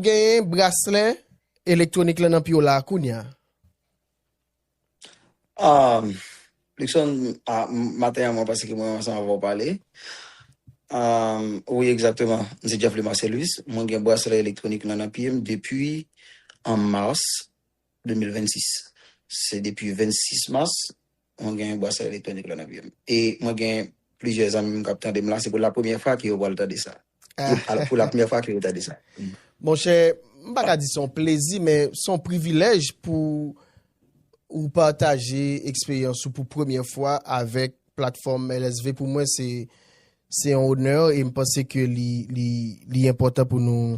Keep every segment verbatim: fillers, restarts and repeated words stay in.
genyen braslè elektwonik lan nan pye w la a kounye a? Um, Luckson, a, m- maten an, mwen panse ke mwen ansanm avè w pale. Um, wi, egzakteman. M se Jeffly Marcelus. Mwen gen braslè elektwonik lan nan pye m depi an mas de mil vennsis. Se depi vennsis mas, mwen gen braslè elektwonik lan nan pye m. E mwen gen plizyè zanmi m k ap tande m la. Se pou la premyè fwa ke yo pral tande sa. Pou, al- pou la premyè fwa ke yo tande sa. Mm. Monchè, m pa ka di se yon plezi, men se yon privilèj pou ou pataje eksperyans ou pou premyè fwa avèk platfòm L S V. Pou mwen, se, se yon onè e m panse ke li, li, li enpòtan pou nou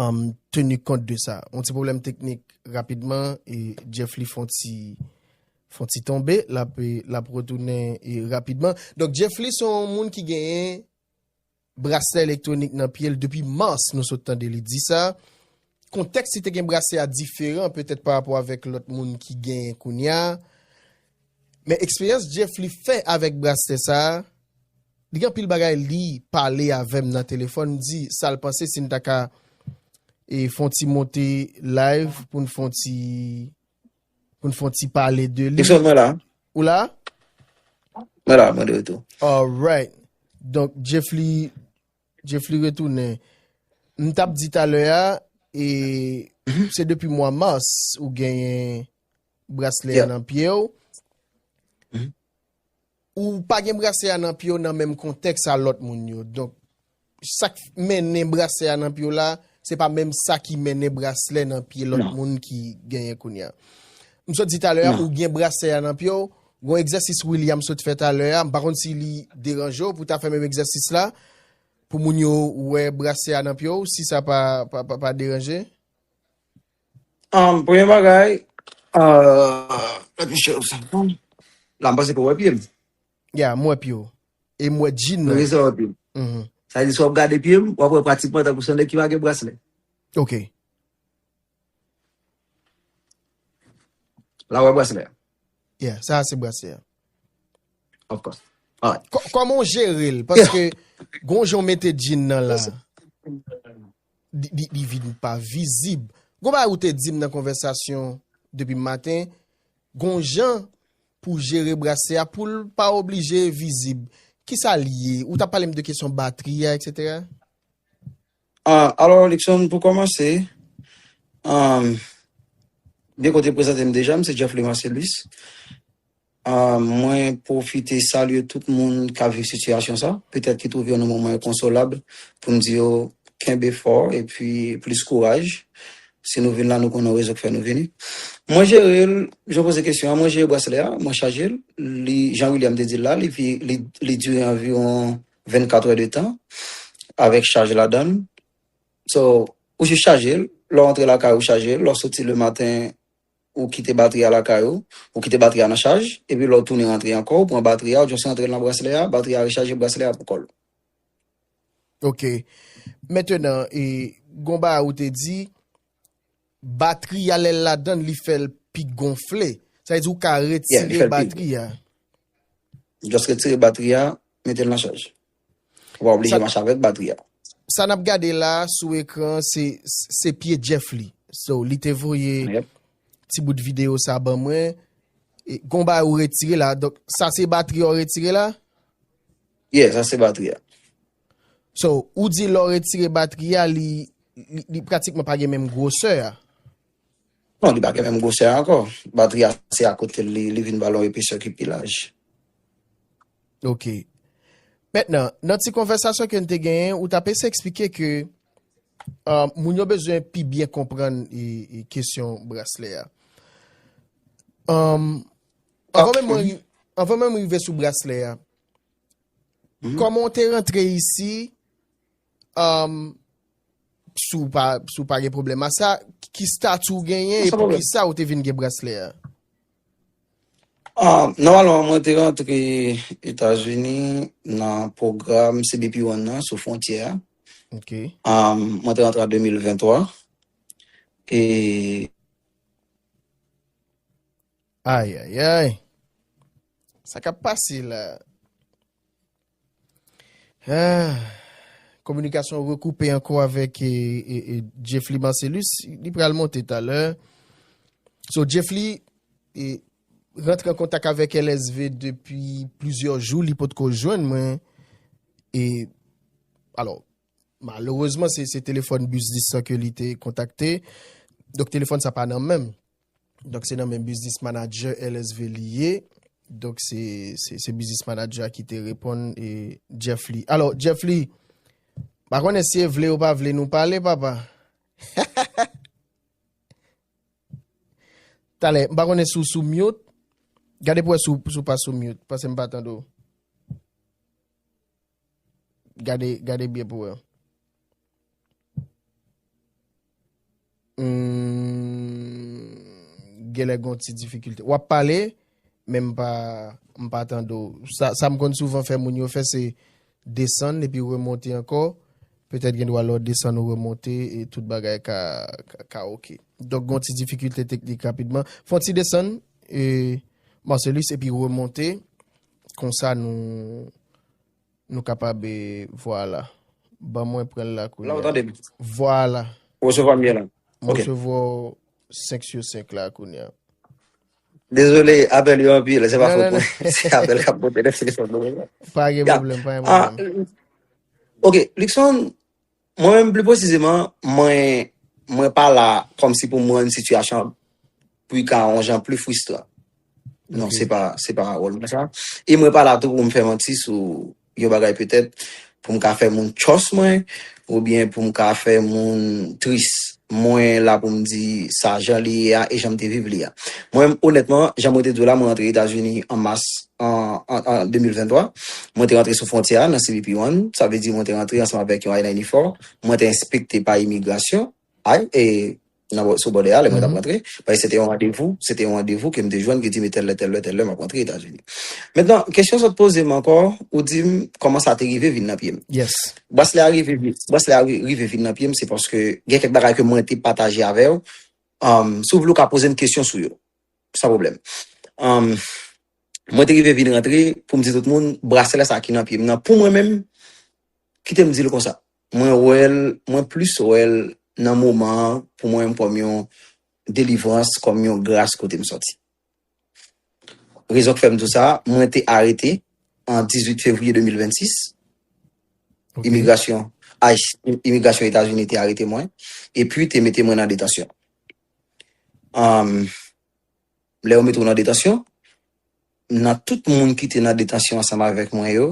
um, teni kont de sa. Yon ti pwoblèm teknik rapidman e Jeffly fè yon ti, fè yon ti tonbe, l ap, l ap retounen e, rapidman. Donk, Jeffly se yon moun ki genyen braslè elektwonik nan pye l depi mas, nou sot tande li di sa. Kontèks li te gen braslè a diferan, petèt pa rapò avèk lòt moun ki genyen kounye a. Men eksperyans Jeffly fè avèk braslè sa a, li gen anpil bagay li pale avè m nan telefòn, m di sa l panse si n ta ka e, fè yon ti monte live pou n fè yon ti, pou n fè yon ti pale de li. Luckson, mwen la. Ou la? Mwen la, mwen de retou. Alright. Donk, Jeffly, Jeffly retounen. M t ap di talè a, e se depi mwa mas ou genyen braslè a Yeah. nan pye w. Mhm. Ou pa gen braslè a nan pye w nan menm kontèks a lòt moun yo. Donk, sa k mennen braslè a nan pye w la, se pa menm sa ki mennen braslè nan pye lòt Non. moun ki genyen kounye a. M sot di talè a, Non. ou gen braslè a nan pye w. Gon egzèsis William sot fè talè a, m pa konn si li deranje w pou ta fè menm egzèsis la, pou moun yo wè braslè a nan pye w, si sa pa, pa, pa, pa deranje. Um, premye bagay, uh, let me show you something. La, m panse ke w wè pye m. Ya, m wè pye w. E m wè djin Mwen nan. gen sa wè pye m. Mhm. Sa vle di, si w ap gade pye m, w ap wè pratikman tankou se yon nèg ki pa gen braslè. Ok. La, w wè braslè a. Yeah, sa a se braslè a. Of course. Alright. Kò- Kòman w jere l? Paske gon jan w mete djin nan la, li, li, li vin pa vizib. Gon bagay ou te di m nan konvèsasyon depi maten, gon jan pou jere braslè a pou l pa oblije vizib. Kisa l ye? Ou t ap pale m de kesyon batri a, etsetera? Ah, alò, Luckson, pou kòmanse, um, byen ke w te prezante m deja, m se Jeffly Marcelus. Ah, mwen pwofite salye tout moun k ap viv sitiyasyon sa, petèt ki twouve yo nan moman enkonsolab, pou m di yo kenbe fò epi plis kouraj. Si nou vin la, nou konnen rezon k fè nou vini. Mwen jere l, jan w poze kesyon an, mwen jere braslè a, mwen chaje l. Li, jan William te di l la, li, fi- li, li dire anviwon vennkat è de tan avèk chaj ladan l. So, ou jis chaje l, lè w antre lakay ou chaje l, lè w soti lematen ou kite batri a lakay ou, ou kite batri a nan chaj, epi lè w tounen rantre ankò, ou pran batri a, ou just rantre l nan braslè a, batri a rechaje, braslè a pou kò l. Ok. Mentenan, e, gon bagay ou te di, batri a lè l ladan l, li fè l pi gonfle. Sa vle di ou ka Yeah, li retire fè l pi batri a. Just retire batri a, mete l nan chaj. Ou pa oblije Sa, mache avèk batri a. Sa n ap gade la sou ekran, se, se pye Jeffly. So, li te voye Yep. ti bout videyo sa ban mwen. E, gon bagay ou retire la. Donk, sa se batri a w retire la? Yeah, sa se batri a. So, ou di lè w retire batri a, li, li, li pratikman pa gen menm gwosè a. Non, li pa gen menm gwosè a ankò. Batri a se akote l, li, li vin ba l yon epesè ki pi laj. Ok. Mentnan, nan ti konvèsasyon ke n te genyen, ou t ap eseye eksplike ke, uh, moun yo bezwen pi byen konprann e, e kesyon braslè a. Um, anvan menm mwen ri- anvan menm rive sou braslè a, kòman w te rantre isi, um, si w pa, si w pa gen pwoblèm a sa, ki stati w genyen e poukisa w te vin gen braslè a? Ah, nòmalman, mwen te rantre Etazini nan pwogram C B P One nan sou fwontyè a. Ok. Ah, mwen te rantre an de mil venntwa. E Ay, ay, ay. Sa k ap pase la? Ah, kominikasyon rekoupe ankò avèk e, e, e Jeffly Marcelus. Li pral monte talè. So, Jeffly e, rantre an kontak avèk L S V depi plizyè jou, li potko jwenn mwen. E, alò, malerezman, se, se telefòn biznis lan ke li te kontakte. Donk, telefòn sa pa nan menm. Donk, se nan men biznis manadjè L S V li ye. Donk, se, se, se biznis manadjè a ki te reponn e Jeffly. Alò, Jeffly, pa konnen si e vle ou pa vle nou pale, papa. Talè, m pa konnen si w sou mute. Gade pou wè si w, si w pa sou mute, paske m pa tande w. Gade, gade byen pou wè. Hmm, genlè gon ti difikilte. W ap pale, men m pa, m pa tande w. Sa, sa m konn souvan fè moun yo fè, se desann epi remonte ankò. Petèt gen dwa lè w desann ou remonte e tout bagay ka, ka, ka oke. Donk, gon ti difikilte teknik rapidman. Fè yon ti desann, e, Marcelus, epi remonte. Konsa, nou, nou kapab, e, vwala. Ban mwen pran l la kounye a. La, ou tande m? Vwala. Ou resevwa m byen la? Mwen resevwa w senk sou senk la kounye a. Dezole, apèl yo anpil, se pa fòt mwen. Se apèl k ap monte nan telefòn mwen. Pa gen pwoblèm, pa gen pwoblèm. Ok, Luckson, mwen menm pli presizeman, mwen, mwen pa la kòmsi pou m rann sitiyasyon an pli ka yon jan pli fristran. Non, se pa, se pa wòl mwen sa. E mwen pa la tou pou m fè manti sou yon bagay petèt pou m ka fè moun trust mwen, oubyen pou m ka fè moun tris. Mwen la pou m di sa jan li ye a e jan m te viv li a. Mwen, onètman, jan mwen te di w la, mwen rantre Etazini an mas, an, an, an de mil venntwa. Mwen te rantre sou fwontyè a nan C B P One. Sa vle di mwen te rantre ansanm avèk yon I ninety-four. Mwen te enspekte pa imigrasyon. Ay, e nan bò, sou bòdè a, lè mwen t ap rantre. Paske se te yon randevou, se te yon randevou ke m te jwenn ki di, "Men tèl lè, tèl lè, tèl lè, m ap rantre Etazini." Mentnan, kesyon sa w t poze m ankò, ou di m, kòman sa te rive vin nan pye m? Yes. Braslè a rive, braslè a ri- rive vin nan pye m, se paske gen kèk bagay ke mwen te pataje avè w, um, si w vle, w ka poze m kesyon sou yo. San pwoblèm. Um, mwen te rive vin rantre, pou m di tout moun, braslè sa ki nan pye m nan, pou mwen menm, kite m di l konsa. Mwen wè l, mwen plis wè l nan moman an, pou mwen, kòm yon delivrans, kòm yon gras kote m sòti. Rezon k fè m di w sa, mwen te arete an dizuit fevriye de mil vennsis. Ok. Imigrasyon, ICE, imigrasyon Etazini te arete mwen, epi te mete mwen nan detansyon. Um, lè yo mete w nan detansyon, nan tout moun ki te nan detansyon ansanm avèk mwen yo,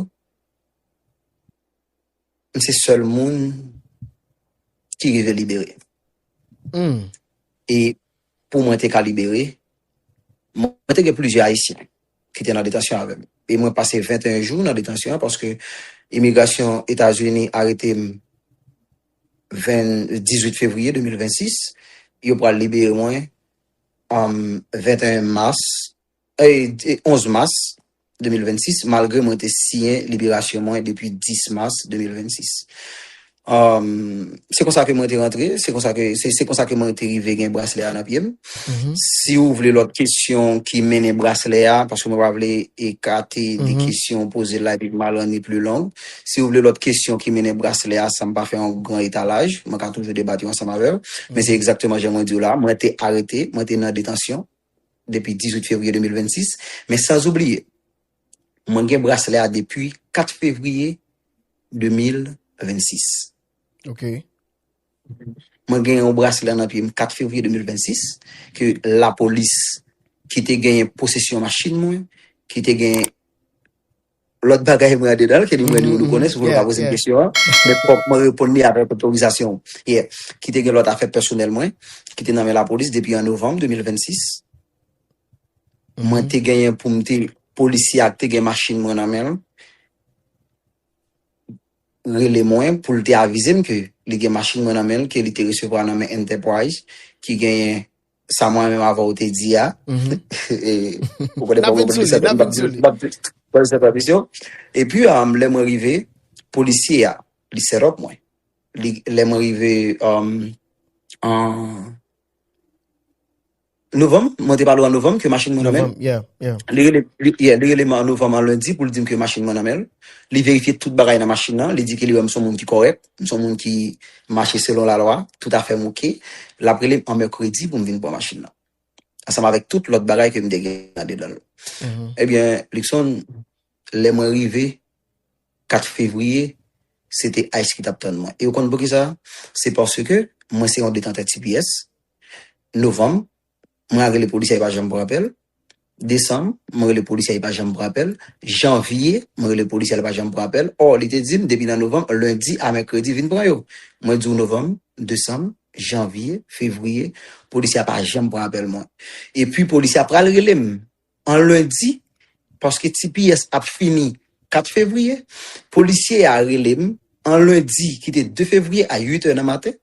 m se sèl moun ki rive libere. Hmm. E pou mwen te ka libere, mwen te gen plizyè Ayisyen ki te nan detansyon avè m. E mwen pase venteyen jou nan detansyon an paske imigrasyon Etazini arete m ven- dizuit fevriye de mil vennsis. Yo pral libere mwen, um, venteyen mas, e, e, onz mas de mil vennsis, malgre mwen te siyen liberasyon mwen depi dis mas de mil vennsis. Um, se konsa ke mwen te rantre, se konsa ke, se, se konsa ke mwen te rive gen braslè a nan pye m. Mhm. Si w vle lòt kesyon ki mennen braslè a, paske mwen pa vle ekate de Mhm. kesyon poze la epi m al rann li pli long. Si w vle lòt kesyon ki mennen braslè a, san m pa fè yon gran etalaj, mwen ka toujou debate ansanm avè w. Men se Mhm. egzakteman jan mwen di w la, mwen te arete, mwen te nan detansyon depi dizuit fevriye de mil vennsis, men san oubliye, mwen gen braslè a depi kat fevriye de mil vennsis. Ok. Mwen gen yon braslè nan pye m kat fevriye de mil vennsis, ke lapolis ki te genyen posesyon machin mwen, ki te gen lòt bagay mwen andedan l, ke li mwen li ou nou konnen, si w vle ka poze m kesyon an, men fòk mwen reponn li avèk otorizasyon. Yeah. Ki te gen lòt afè pèsonèl mwen, ki te nan men lapolis depi an novanm de mil vennsis. Mwen te genyen pou m te, polisye a te gen machin mwen nan men l, rele mwen pou l te avize m ke li gen machin mwen nan men l, ke li te resevwa nan men Enterprise, ki genyen sa mwen menm avè w te di a. Mhm. E, ou konnen N ap vin sou li, n ap vin sou li. Epi, um, lè mwen rive, polisye a, li set up mwen. Li, lè mwen rive, um, an, novanm, mwen te pale w an novanm ke machin mwen nan men l. Novanm, yeah, yeah. Li rele, li, yeah, li rele m an novanm, an lendi, pou l di m ke machin mwen nan men l. Li verifye tout bagay nan machin nan. Li di ke li wè m se yon moun ki kòrèk, m se yon moun ki mache selon lalwa, tout afè m oke. L ap rele m an mèkredi pou m vin pran machin nan. Ansanm avèk tout lòt bagay ke m te gen andedan l. Mhm. Ebyen, Luckson, lè mwen rive, kat fevriye, se te ICE ki t ap tann mwen. E ou konn poukisa? Se paske mwen se yon detantè T P S. Novanm, mwen rele polisye a, li pa janm pran apèl. Desanm, mwen rele polisye a, li pa janm pran apèl. Janvye, mwen rele polisye a, li pa janm pran apèl. Ò, li te di m, depi nan novanm, lendi a mèkredi, vin pran yo. Mwen di w novanm, desanm, janvye, fevriye, polisye a pa janm pran apèl mwen. Epi polisye a pral rele m an lendi, paske T P S ap fini kat fevriye. Polisye a rele m an lendi, ki te de fevriye, a uit è nan maten.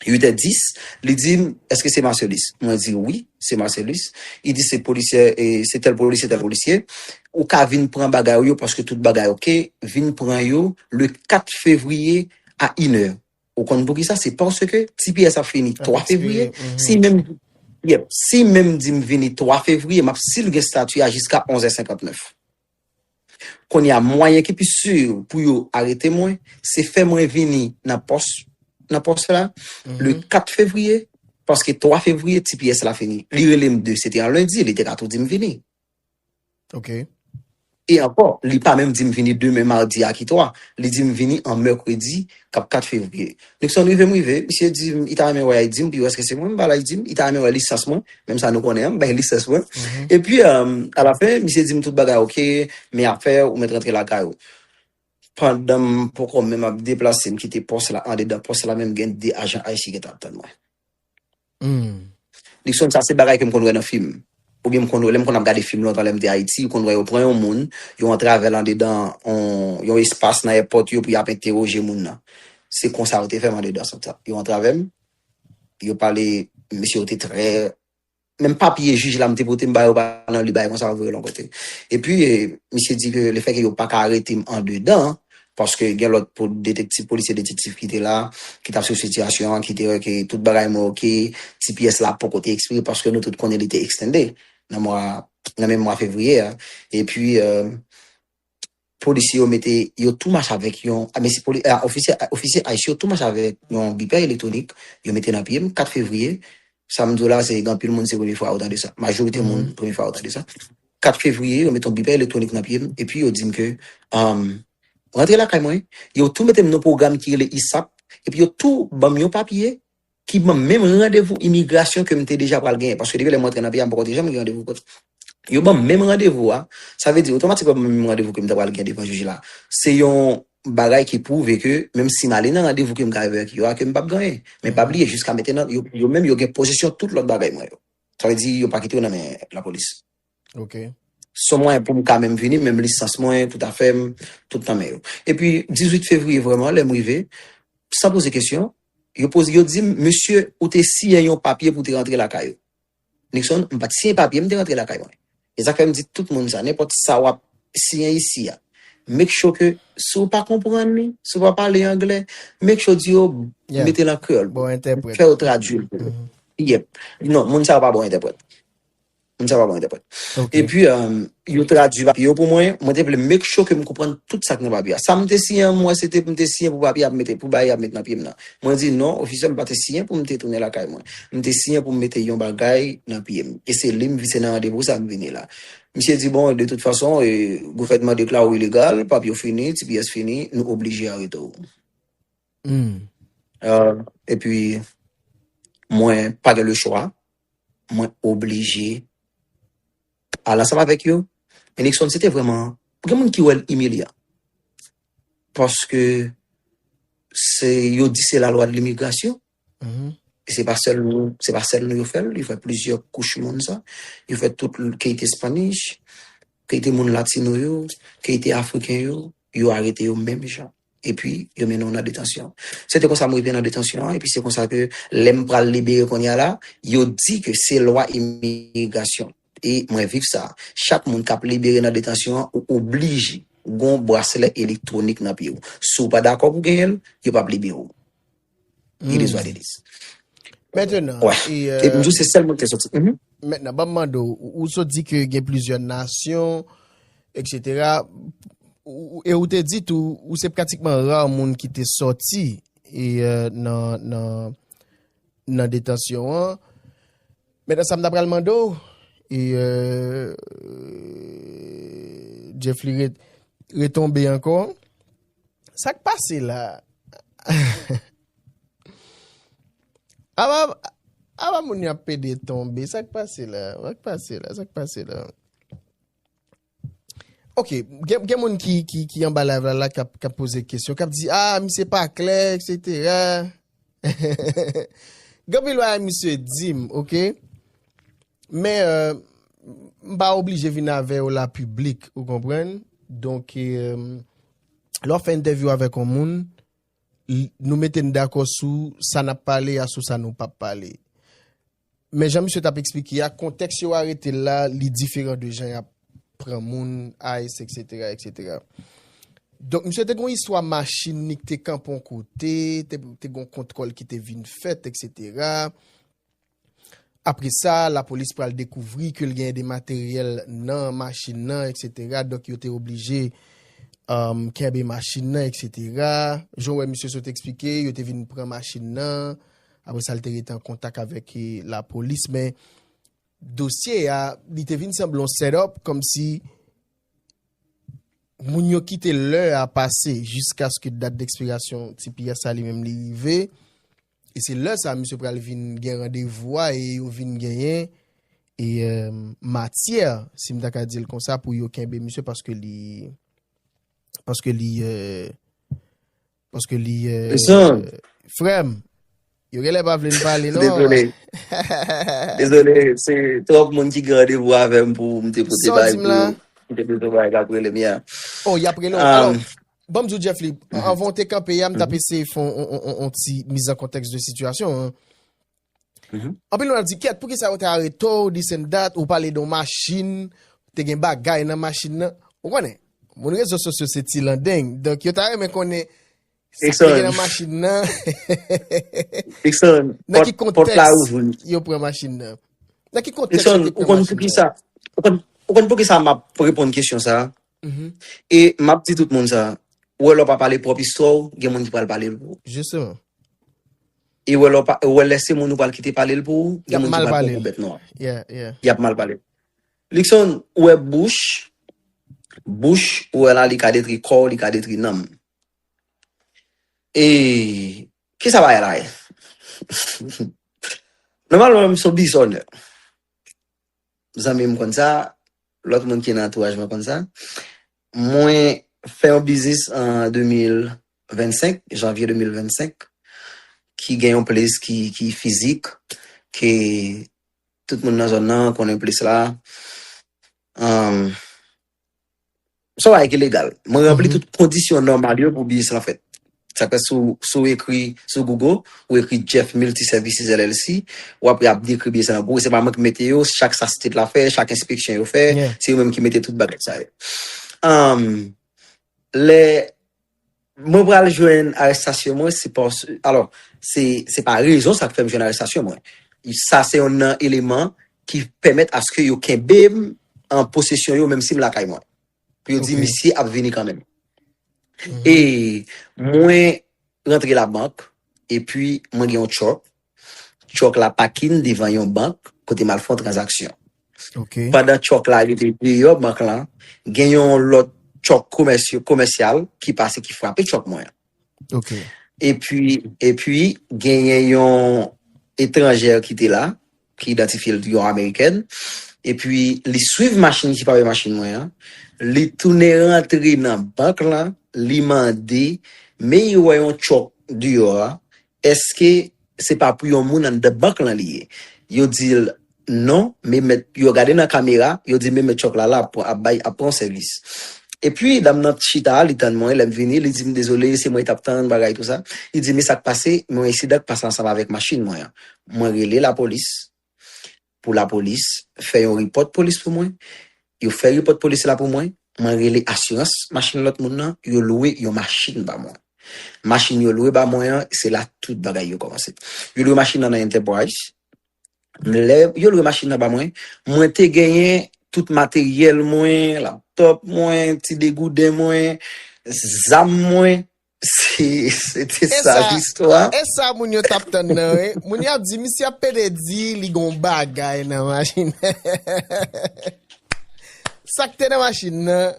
Uit è dis, li di m, "Èske se Marcelus?" Mwen di, "Wi, se Marcelus." Li di, "Se polisye, e, se tèl polisye, tèl polisye. Ou ka vin pran bagay ou yo, paske tout bagay oke. Vin pran yo le kat fevriye a inè." Ou konn poukisa? Se paske T P S ap fini twa fevriye. Si menm, yep, si menm di m vini twa fevriye, m ap still gen stati a jiska onz è senkantnèf. Kounye a, mwayen ki pi si pou yo arete mwen, se fè mwen vini nan pòs, nan pòs la, le kat fevriye, paske twa fevriye, T P S la fini. Li rele m de, se te an lendi, li te ka tou di m vini. Ok. E ankò, li pa menm di m vini demen madi a ki twa. Li di m vini an mèkredi k ap kat fevriye. Luckson, rive m rive, misye di m, li ta renmen wè I D m, pou yo èske se mwen, m ba l I D m, li ta renmen wè lisans mwen, menm sa nou konnen an, m bay lisans mwen. Epi, alafen, misye di m tout bagay oke, men afè ou mèt rantre lakay ou. Pandan m poko menm ap deplase, m kite pòs la, andedan pòs la menm gen de ajan ICE ki t ap tann mwen. Luckson, sa se bagay ke m konn wè nan fim. Oubyen m konn wè, lè m konn ap gade fim lontan, lè m te Ayiti, ou konn wè yo pran yon moun, yo antrave l andedan yon, yon espas nan èpòt yo pou y ap entèwoje moun nan. Se konsa yo te fè m andedan sant sa. Yo antrave m, yo pale, mesye yo te trè, menm papye jij la m te pote m ba yo pa nan li bagay konsa, yo voye l yon kote. Epi, e, misye di ke lefètke yo pa ka arete m andedan, paske gen lòt po-, detektif, polisye detektif ki te la, ki t ap swiv sitiyasyon an, ki te wè ke tout bagay mwen oke, T P S la poko te ekspire, paske nou tout konnen li te extended nan mwa, nan menm mwa fevriye a. Epi, e, polisye yo mete, yo tou mache avèk yon, a, men si poli-, a, ofisye, ofisye ICE yo tou mache avèk yon bipè elektwonik, yo mete nan pye m, kat fevriye, sa m di w la, se gen anpil moun, se premye fwa yo tande sa. Majorite moun, premye fwa yo tande sa. Kat fevriye, yo mete yon bipè elektwonik nan pye m, epi yo di m ke, um, rantre lakay mwen, yo tou mete m nan pwogram ki rele isap, epi yo tou ban m yon papye ki ban m menm randevou imigrasyon ke m te deja pral genyen, paske depi lè m rantre nan peyi a, m poko te janm gen randevou kot. Yo ban m menm randevou a, sa vle di otomatikman ban m menm randevou ke m ta pral gen devan jij la. Se yon bagay ki pwouve ke menm si m ale nan randevou ke m ka avèk yo a, ke m p ap genyen. Men pa bliye, jiska mentenan, yo, yo menm, yo gen posesyon tout lòt bagay mwen yo. Sa vle di, yo pa kite yo nan men lapolis. Ok. Se yon mwayen pou m ka menm vini, menm lisans mwen, tout afè m, tout nan men yo. Epi, dizuit fevriye, vrèman, lè m rive, san poze kesyon, yo poze, yo di m, "Mesye, ou te siyen yon papye pou te rantre lakay ou." Luckson, m pa t siyen papye, m te rantre lakay mwen. E sa k fè m di tout moun sa, nenpòt sa w ap siyen isi a, make sure ke si w pa konprann li, si w pa pale anglè, make sure di yo mete l an kreyòl. Fè yo tradui l pou ou. Yep. Non, moun sa yo pa bon entèprèt. Moun sa yo pa bon entèprèt. Epi, um, yo tradui papye yo pou mwen, mwen te vle make sure ke m konprann tout sa k nan papye a. Sa m te siyen an, m wè se te pou m te siyen pou papye ap mete, pou bagay ap met nan pye m nan. Mwen di, "Non, ofisye, m pa te siyen pou m te tounen lakay mwen. M te siyen pou m mete yon bagay nan pye m. E se li m vise nan randevou sa m vini la." Misye di, "Bon, de tout fason, e, gouvènman deklare w ilegal, papye w fini, T P S fini, nou oblije arete w." Euh, epi, mwen pa gen le chwa, mwen oblije al ansanm avèk yo. Men Luckson, se te vrèman, gen moun ki wè l imilyan. Paske se, yo di se lalwa de limigrasyon. E se pa sèl nou, se pa sèl nou yo fè l, yo fè plizyè kouch moun sa. Yo fè tout, ke i te Spanish, ke i te moun latino yo, ke i te afriken yo, yo arete yo menm jan. Epi, yo mennen w nan detansyon. Se te konsa m rive nan detansyon an, epi se konsa ke lè m pral libere kounye a la, yo di ke se lwa imigrasyon. E mwen viv sa. Chak moun k ap libere nan detansyon an, ou oblije gon braslè elektwonik nan pye w. Si w pa dakò pou genyen l, yo p ap libere w. It is what it is. Mentenan, e, e m di w se sèl moun ki te sòti. Mentenan, ban m mande w, ou, ou sot di ke gen plizyè nasyon, etsetera. Ou, ou- e ou te di tou, ou se pratikman ra moun ki te sòti e, e, nan, nan, nan detansyon an. Mentenan, sa m ta pral mande w, e, e, Jeffrey re- retonbe ankò. Sa k pase la? Apa, apa moun yo ap pede tonbe? Sa k pase la? Sa k pase la? Sa k pase la? Ok, gen, gen moun ki, ki, ki anba live la, la k ap, k ap poze kesyon, k ap di, ah, misye pa klè, etsetera. Gen anpil bagay misye di m, ok? Men, euh, m pa oblije vin avè yo la piblik, ou konprann? Donk, euh, lè w ap fè entèvyou avèk yon moun, l- nou mete n dakò sou sa n ap pale a sou sa nou p ap pale. Men jan misye t ap eksplike a, kontèks yo arete l la, li diferan de jan y ap pran moun, ice, etsetera, etsetera. Donk, misye te gen yon istwa machin li ki te kanpe yon kote, te, te gen yon kontwòl ki te vin fèt, etsetera. Apre sa, lapolis pral dekouvri ke l gen de materyèl nan machin nan, etsetera. Donk, yo te oblije, um, kenbe machin nan, etsetera. Jan w wè misye sot eksplike, yo te vin pran machin nan. Apre sa, l te rete an kontak avèk, e, lapolis. Men dosye a, li te vin sanble yon set up, kòmsi moun yo kite lè a pase jiskaske dat dekspirasyon T P S la li menm li rive. E se lè sa misye pral vin gen randevou a e yo vin genyen e, euh, matyè, si m ta ka di l konsa, pou yo kenbe misye paske li, paske li, euh, paske li, euh, frè m, yo genlè pa vle n pale, non? Dezole. Dezole, se twòp moun ki gen randevou avè m pou m te pote bay pou yo. M te pote bay k ap rele m, yeah. Oh, y ap rele w. Alò, ban m di w, Jeff Lee, anvan w te kanpe a, m t ap eseye fè yon, yon, yon, yon ti miz an kontèks de sitiyasyon an. Anpil moun ap di, kèt, poukisa yo te arete w, this and that, ou pale de yon machin, te gen bagay nan machin nan. Ou konnen, moun rezo sosyo se ti landeng. Donk, yo ta renmen konnen sa ki te gen nan machin nan. Dixon, nan ki kontèks yo pran machin nan? Nan ki kontèks yo te pran machin nan? Ou konn poukisa, ou konn, ou konn poukisa m ap reponn kesyon sa a? E m ap di tout moun sa, ou wè lè w pa pale pwòp istwa w, gen moun ki pral pale l pou ou. Jisteman. E wè lè w pa, wè lè se moun ou pral kite pale l pou ou, gen moun ki pral pran pou bèt nwa. Y ap mal pale. Lixon, ou wè bouch, bouch, ou wè la, li ka detri kò w, li ka detri nanm. E kisa bagay la ye? Nòmalman, m se yon bizònè. Zanmi m konn sa, lòt moun ki nan antouraj mwen konn sa. Mwen fè yon biznis an de mil vennsenk, janvye de mil vennsenk, ki gen yon plis ki, ki fizik, ke tout moun nan zòn nan konnen plis la. Ann, se yon bagay ki legal. Mwen ranpli tout kondisyon nòmal yo pou biznis lan fèt. Sa k fè si w, si w ekri sou Google, ou ekri Jeff Multi Services L L C, w ap, y ap dekri biznis lan pou ou. Se pa mwen ki mete yo, chak sa state la fè, chak enspeksyon yo fè, se yo menm ki mete tout bagay sa yo. Ann, lè mwen pral jwenn arestasyon mwen, se pas, alò, se, se pa rezon sa k fè m jwenn arestasyon mwen. Sa se youn nan eleman ki pèmèt aske yo kenbe m an posesyon yo, menm si m lakay mwen. Pou yo di, misye ap vini kanmenm. E mwen rantre labank, epi mwen gen yon truck. Truck la pakin devan yon bank, kote m al fè yon tranzaksyon. Pandan truck la rete deyò bank lan, gen yon lòt truck komèsy-, komèsyal ki pase, ki frape truck mwen an. Epi, epi, genyen yon etranjè ki te la, ki idantifye l yon amerikèn, epi li swiv machin ki pa wè machin mwen an, li tounen rantre nan bank lan, li mande, men yo wè yon truck deyò a, èske se pa pou yon moun anndan bank lan li ye? Yo di l non, men mèt, yo gade nan kamera, yo di men mèt truck la la ap, ap bay, ap pran sèvis. Epi, dam nan chita, li tann mwen, lè m vini, li di m, dezole, se mwen ki t ap tann, bagay tou sa. Li di, men sa k pase, men yon ensidan k pase ansanm avèk machin mwen an. Mwen rele lapolis, pou lapolis fè yon repòt polis pou mwen. Yo fè repòt polis la pou mwen. Mwen rele asirans machin lòt moun nan, yo lwe yon machin ba mwen. Machin yo lwe ba mwen an, se la tout bagay yo kòmanse. Yo lwe machin nan nan Enterprise. Lè yo lwe machin nan ba mwen, mwen te genyen tout materyèl mwen, laptòp mwen, ti degouden mwen, zam mwen. Se, se te sa listwa. E sa moun yo t ap tann nan, wi. Moun yo ap di, misye ap pede di li gon bagay nan machin. Sa k te nan machin nan?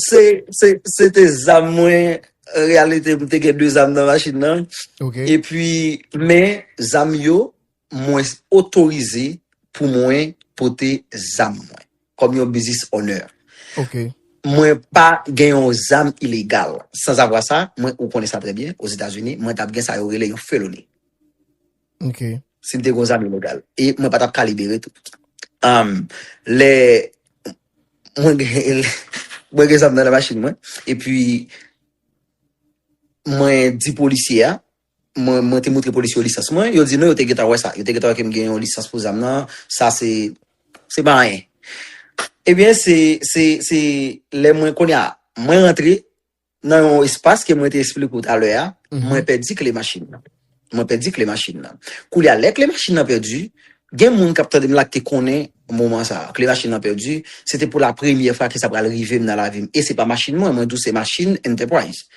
Se, se, se te zam mwen. An reyalite, m te gen de zam nan machin nan. Ok. Epi, men zam yo, mwen otorize pou mwen pote zam mwen. Kòm yon business owner. Ok. Mwen pa gen yon zam ilegal. Sanzavwa sa, mwen, ou konnen sa trè byen, Ozetazini, mwen t ap gen sa yo rele yon felony. Ok. Si m te gen yon zam ilegal. E mwen pa t ap ka libere tou. Um, lè mwen gen, mwen gen zam nan nan machin mwen. Epi, mwen di polisye a, mwen, mwen te montre polisye yo lisans mwen, yo di non, yo te gentan wè sa. Yo te gentan wè ke m gen yon lisans pou zam nan, sa se, se pa anyen. Ebyen, se, se, se lè mwen kounye a, mwen rantre nan yon espas ke mwen te eksplike ou talè a, mwen pèdi kle machin nan. Mwen pèdi kle machin nan. Kounye a, lè kle machin nan pèdi, gen moun k ap tande m la ki te konnen moman sa a. Kle machin nan pèdi, se te pou la premyè fwa ke sa pral rive m nan lavi m. E se pa machin mwen, mwen di w se machin Enterprise.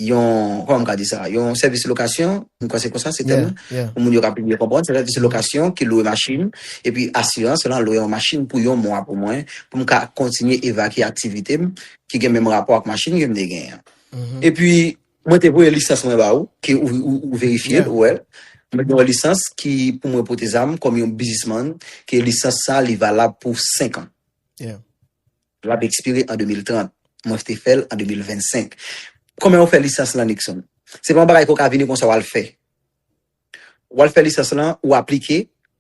Yon, kòman m ka di sa, yon sèvis lokasyon, m kwè se konsa, se tèm nan. Yeah, yeah. Pou moun yo ka pi byen konprann, se sèvis lokasyon ki lwe machin, epi asirans lan lwe yon machin pou yon mwa pou mwen, pou m ka kontinye evakye aktivite m ki gen menm rapò ak machin ke m te genyen an. Epi, mwen te voye lisans mwen ba ou, ke ou, ou, ou verifye l, Yeah. ou wè l. Mwen gen yon lisans ki pou mwen pote zam kòm yon biznismann, ke lisans sa li valab pou senk an. Yeah. L ap ekspire an de mil trant. Mwen te fè l an de mil vennsenk. Kòman yo fè lisans lan, Nixon? Se pa yon bagay ke w ka vini konsa w al fè. W al fè lisans lan, ou aplike,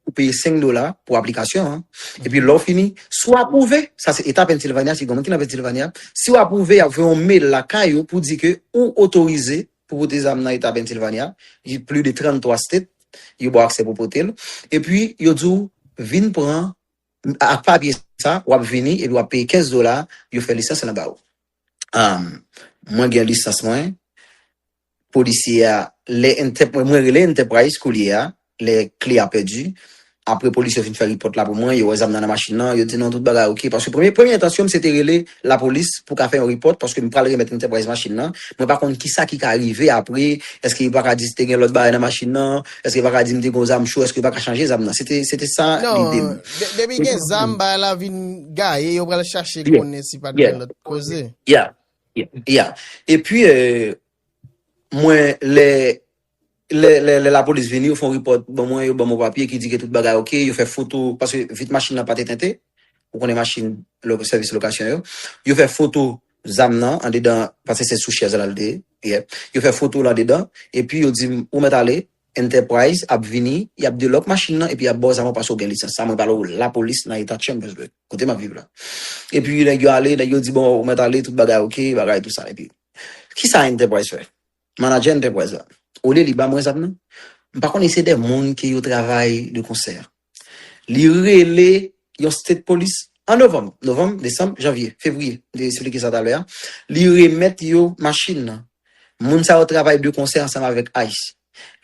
ou peye senk dola pou aplikasyon an. Epi lè w fini, si w apwouve, sa se eta Pennsylvania, si gen moun ki nan Pennsylvania, si w apwouve, y ap voye yon mail lakay ou pou di ke ou otorize pou pote zam nan eta Pennsylvania, plis de trannntwa state, yo ba w aksè pou pote l. Epi, yo di w, vin pran ak papye sa, w ap vini, epi w ap peye kenz dola, yo fè lisans lan ba ou. Um, mwen gen lisans mwen, polisye a, lè Enter-, mwen, mwen rele Enterprise koulye a, lè kle a pèdi, apre polisye yo fin fè repòt la pou mwen, yo wè zam nan nan machin nan, yo di non, tout bagay ok. Paske premye, premye entansyon m se te rele lapolis pou ka fè yon repòt, paske m pral remèt Enterprise machin nan. Mwen pa konn kisa ki ka rive apre, èske yo pa ka di te gen lòt bagay nan machin nan, èske yo pa ka di m te gen zam cho, èske yo pa ka chanje zam nan. Se te, se te sa lide m. Non, de- depi gen zam, bagay la vin gaye, yo pral chache konnen si pa t gen lòt koze. Yeah, yeah, yeah. Epi, euh, mwen, lè, lè, lè, lè lapolis vini, yo fè yon repòt ban mwen, yo ban mwen papye ki di ke tout bagay ok, yo fè foto, paske vit machin nan pa te tente, ou konnen machin lo- sèvis lokasyon yo, yo fè foto zam nan andedan, paske se sou chèz la l te ye, yeah. Yo fè foto l andedan, epi yo di m, ou mèt ale, Enterprise ap vini, y ap delòk machin nan, epi y ap ba w zam ou paske w gen lisans. Sa mwen pale w lapolis nan eta Chambersburg, kote m ap viv la. Epi nèg yo ale, nèg yo di, bon, ou mèt ale, tout bagay ok, bagay tou sa. Epi, kisa Enterprise fè? Manadjè Enterprise la, olye li ba mwen zam nan, m pa konnen se de moun ke yo travay de konsè. Li rele yon state police an novanm, novanm, desanm, janvye, fevriye, m te esplike sa talè a. Li remèt yo machin nan. Moun sa yo travay de konsè ansanm avèk ice.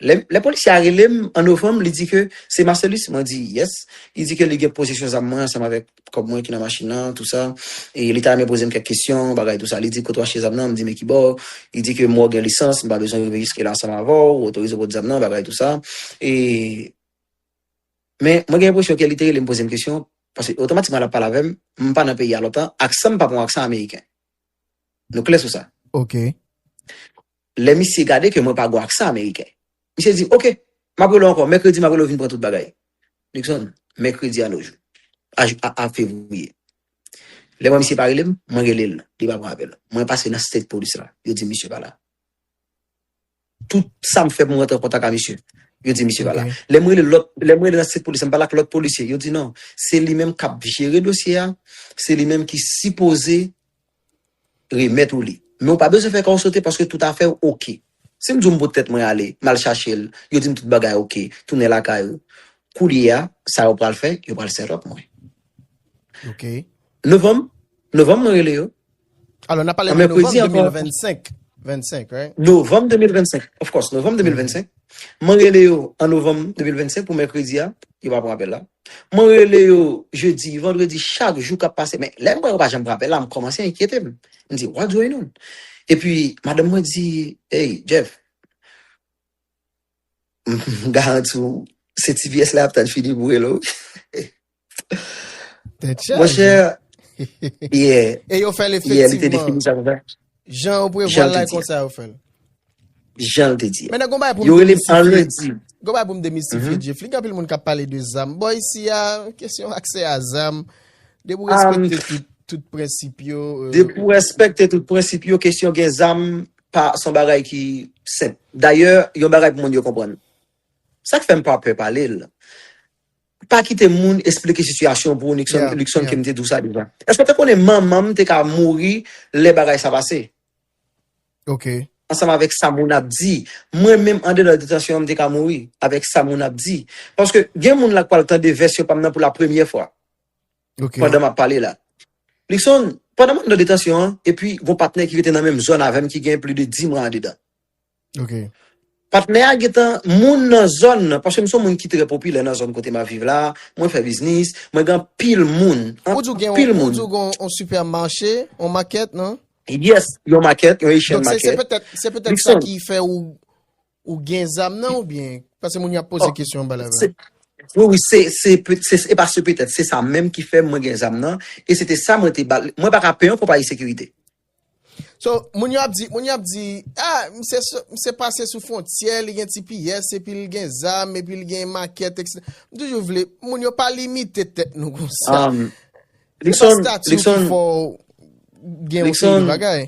Lè, lè polisye a rele m an novanm, li di ke se Marcellus, mwen di yes. Li di ke li gen posesyon zam mwen ansanm avèk kòb mwen ki nan machin nan, tou sa. E li ta renmen poze m kèk kesyon, bagay tou sa. Li di kote w achte zam nan, m di men ki bò. Li di ke mwen gen lisans, m pa bezwen rive jiske la ansanm avè w, ou otorize w pot zam nan, bagay tou sa. E, men mwen gen enpresyon ke li te rele m poze m kesyon, paske otomatikman l ap pale avè m, m pa nan peyi a lontan, aksan m pa pran aksan ameriken. Nou klè sou sa. Ok. Lè misye gade ke mwen pa gon aksan ameriken, misye di, ok, m ap rele w ankò, mèkredi m ap rele w vin pran tout bagay. Nixon, mèkredi a nojou, a, a, a fevriye. Lè mwen misye pa rele m, mwen rele l, li pa pran apèl. Mwen pase nan state police la, yo di misye pa la. Tout sa m fè pou m rantre an kontak a misye, yo di misye pa la. Lè m rele lòt, lè m rele nan state police, m pale ak lòt polisye, yo di non, se li menm k ap jere dosye a, se li menm ki sipoze remèt ou li. Men ou pa bezwen fè kò w sote paske tout afè w ok. Si m di w m pot tèt mwen ale, m al chache l, yo di m tout bagay ok, tounen lakay ou. Koulye a, sa yo pral fè, yo pral set up mwen. Ok. Novanm, novanm mwen rele yo. Alò, n ap pale de novanm de mil vennsenk. Vennsenk, right? Novanm de mil vennsenk, of course, novanm de mil vennsenk. Mwen rele yo an novanm de mil vennsenk pou mèkredi a, yo pa pran apèl la. Mwen rele yo jedi, vandredi, chak jou k ap pase. Men lè m wè yo pa janm pran apèl la, m kòmanse enkyete m. M di, "What's going on?" Epi, madanm mwen di, "Hey, Jeff, m garanti w, se T P S la ap tann fini pou rele w." Monchè, yeah, e yo fè l yeah, li te efektivman defini sa konsa. Jan yo prevwa l la, e konsa yo fè l. Jan l te di. Men nan gon bagay pou m demistifye. Gon bagay pou m demistifye, Jeff. Li gen anpil moun k ap pale de zam. Bò isi a, kesyon aksè a zam. Depi w respekte tout, tout prensip yo. Depi w respekte tout prensip yo, kesyon gen zam pa se yon bagay ki senp. Dayè, yon bagay pou moun yo konprann. Sa k fè m pa pè pale l. Pa kite moun esplike sitiyasyon pou ou, Nixon, Luckson, ke m te di w sa deja. Èske w te konnen manman m te ka mouri lè bagay sa pase? Ok. Ansanm avèk sa moun ap di. Mwen menm andedan detansyon an, m te ka mouri avèk sa moun ap di. Paske gen moun la k pral tande vèsyon pa m nan pou la premyè fwa. Ok. Pandan m ap pale la. Luckson, pandan m andedan detansyon an, epi gon patnè ki rete nan menm zòn avè m ki gen plis de dis mwa andedan. Ok. Patnè a gentan moun nan zòn nan, paske m se yon moun ki trè popilè nan zòn kote m ap viv la, mwen fè biznis, mwen gen anpil moun, anpil moun. Ou di w gen yon, ou di w gen yon sipèmache, yon makèt, non? Yes, yon makèt, yon Asian market. Donk se petèt, se petèt sa ki fè ou, ou gen zam nan oubyen? Paske moun yo ap poze kesyon anba live la. Wi, wi, se, se, se, se pa se petèt, se sa menm ki fè mwen gen zam nan, e se te sa mwen te ba, mwen pa ka peye yon konpayi sekirite. So, moun yo ap di, moun yo ap di, ah, misye, misye pase sou fwontyè, li gen T P S, epi l gen zam, epi l gen makèt, etsetera. M toujou vle, moun yo pa limite tèt nou konsa. Um, se pa stati ki fè w gen yon seri de bagay.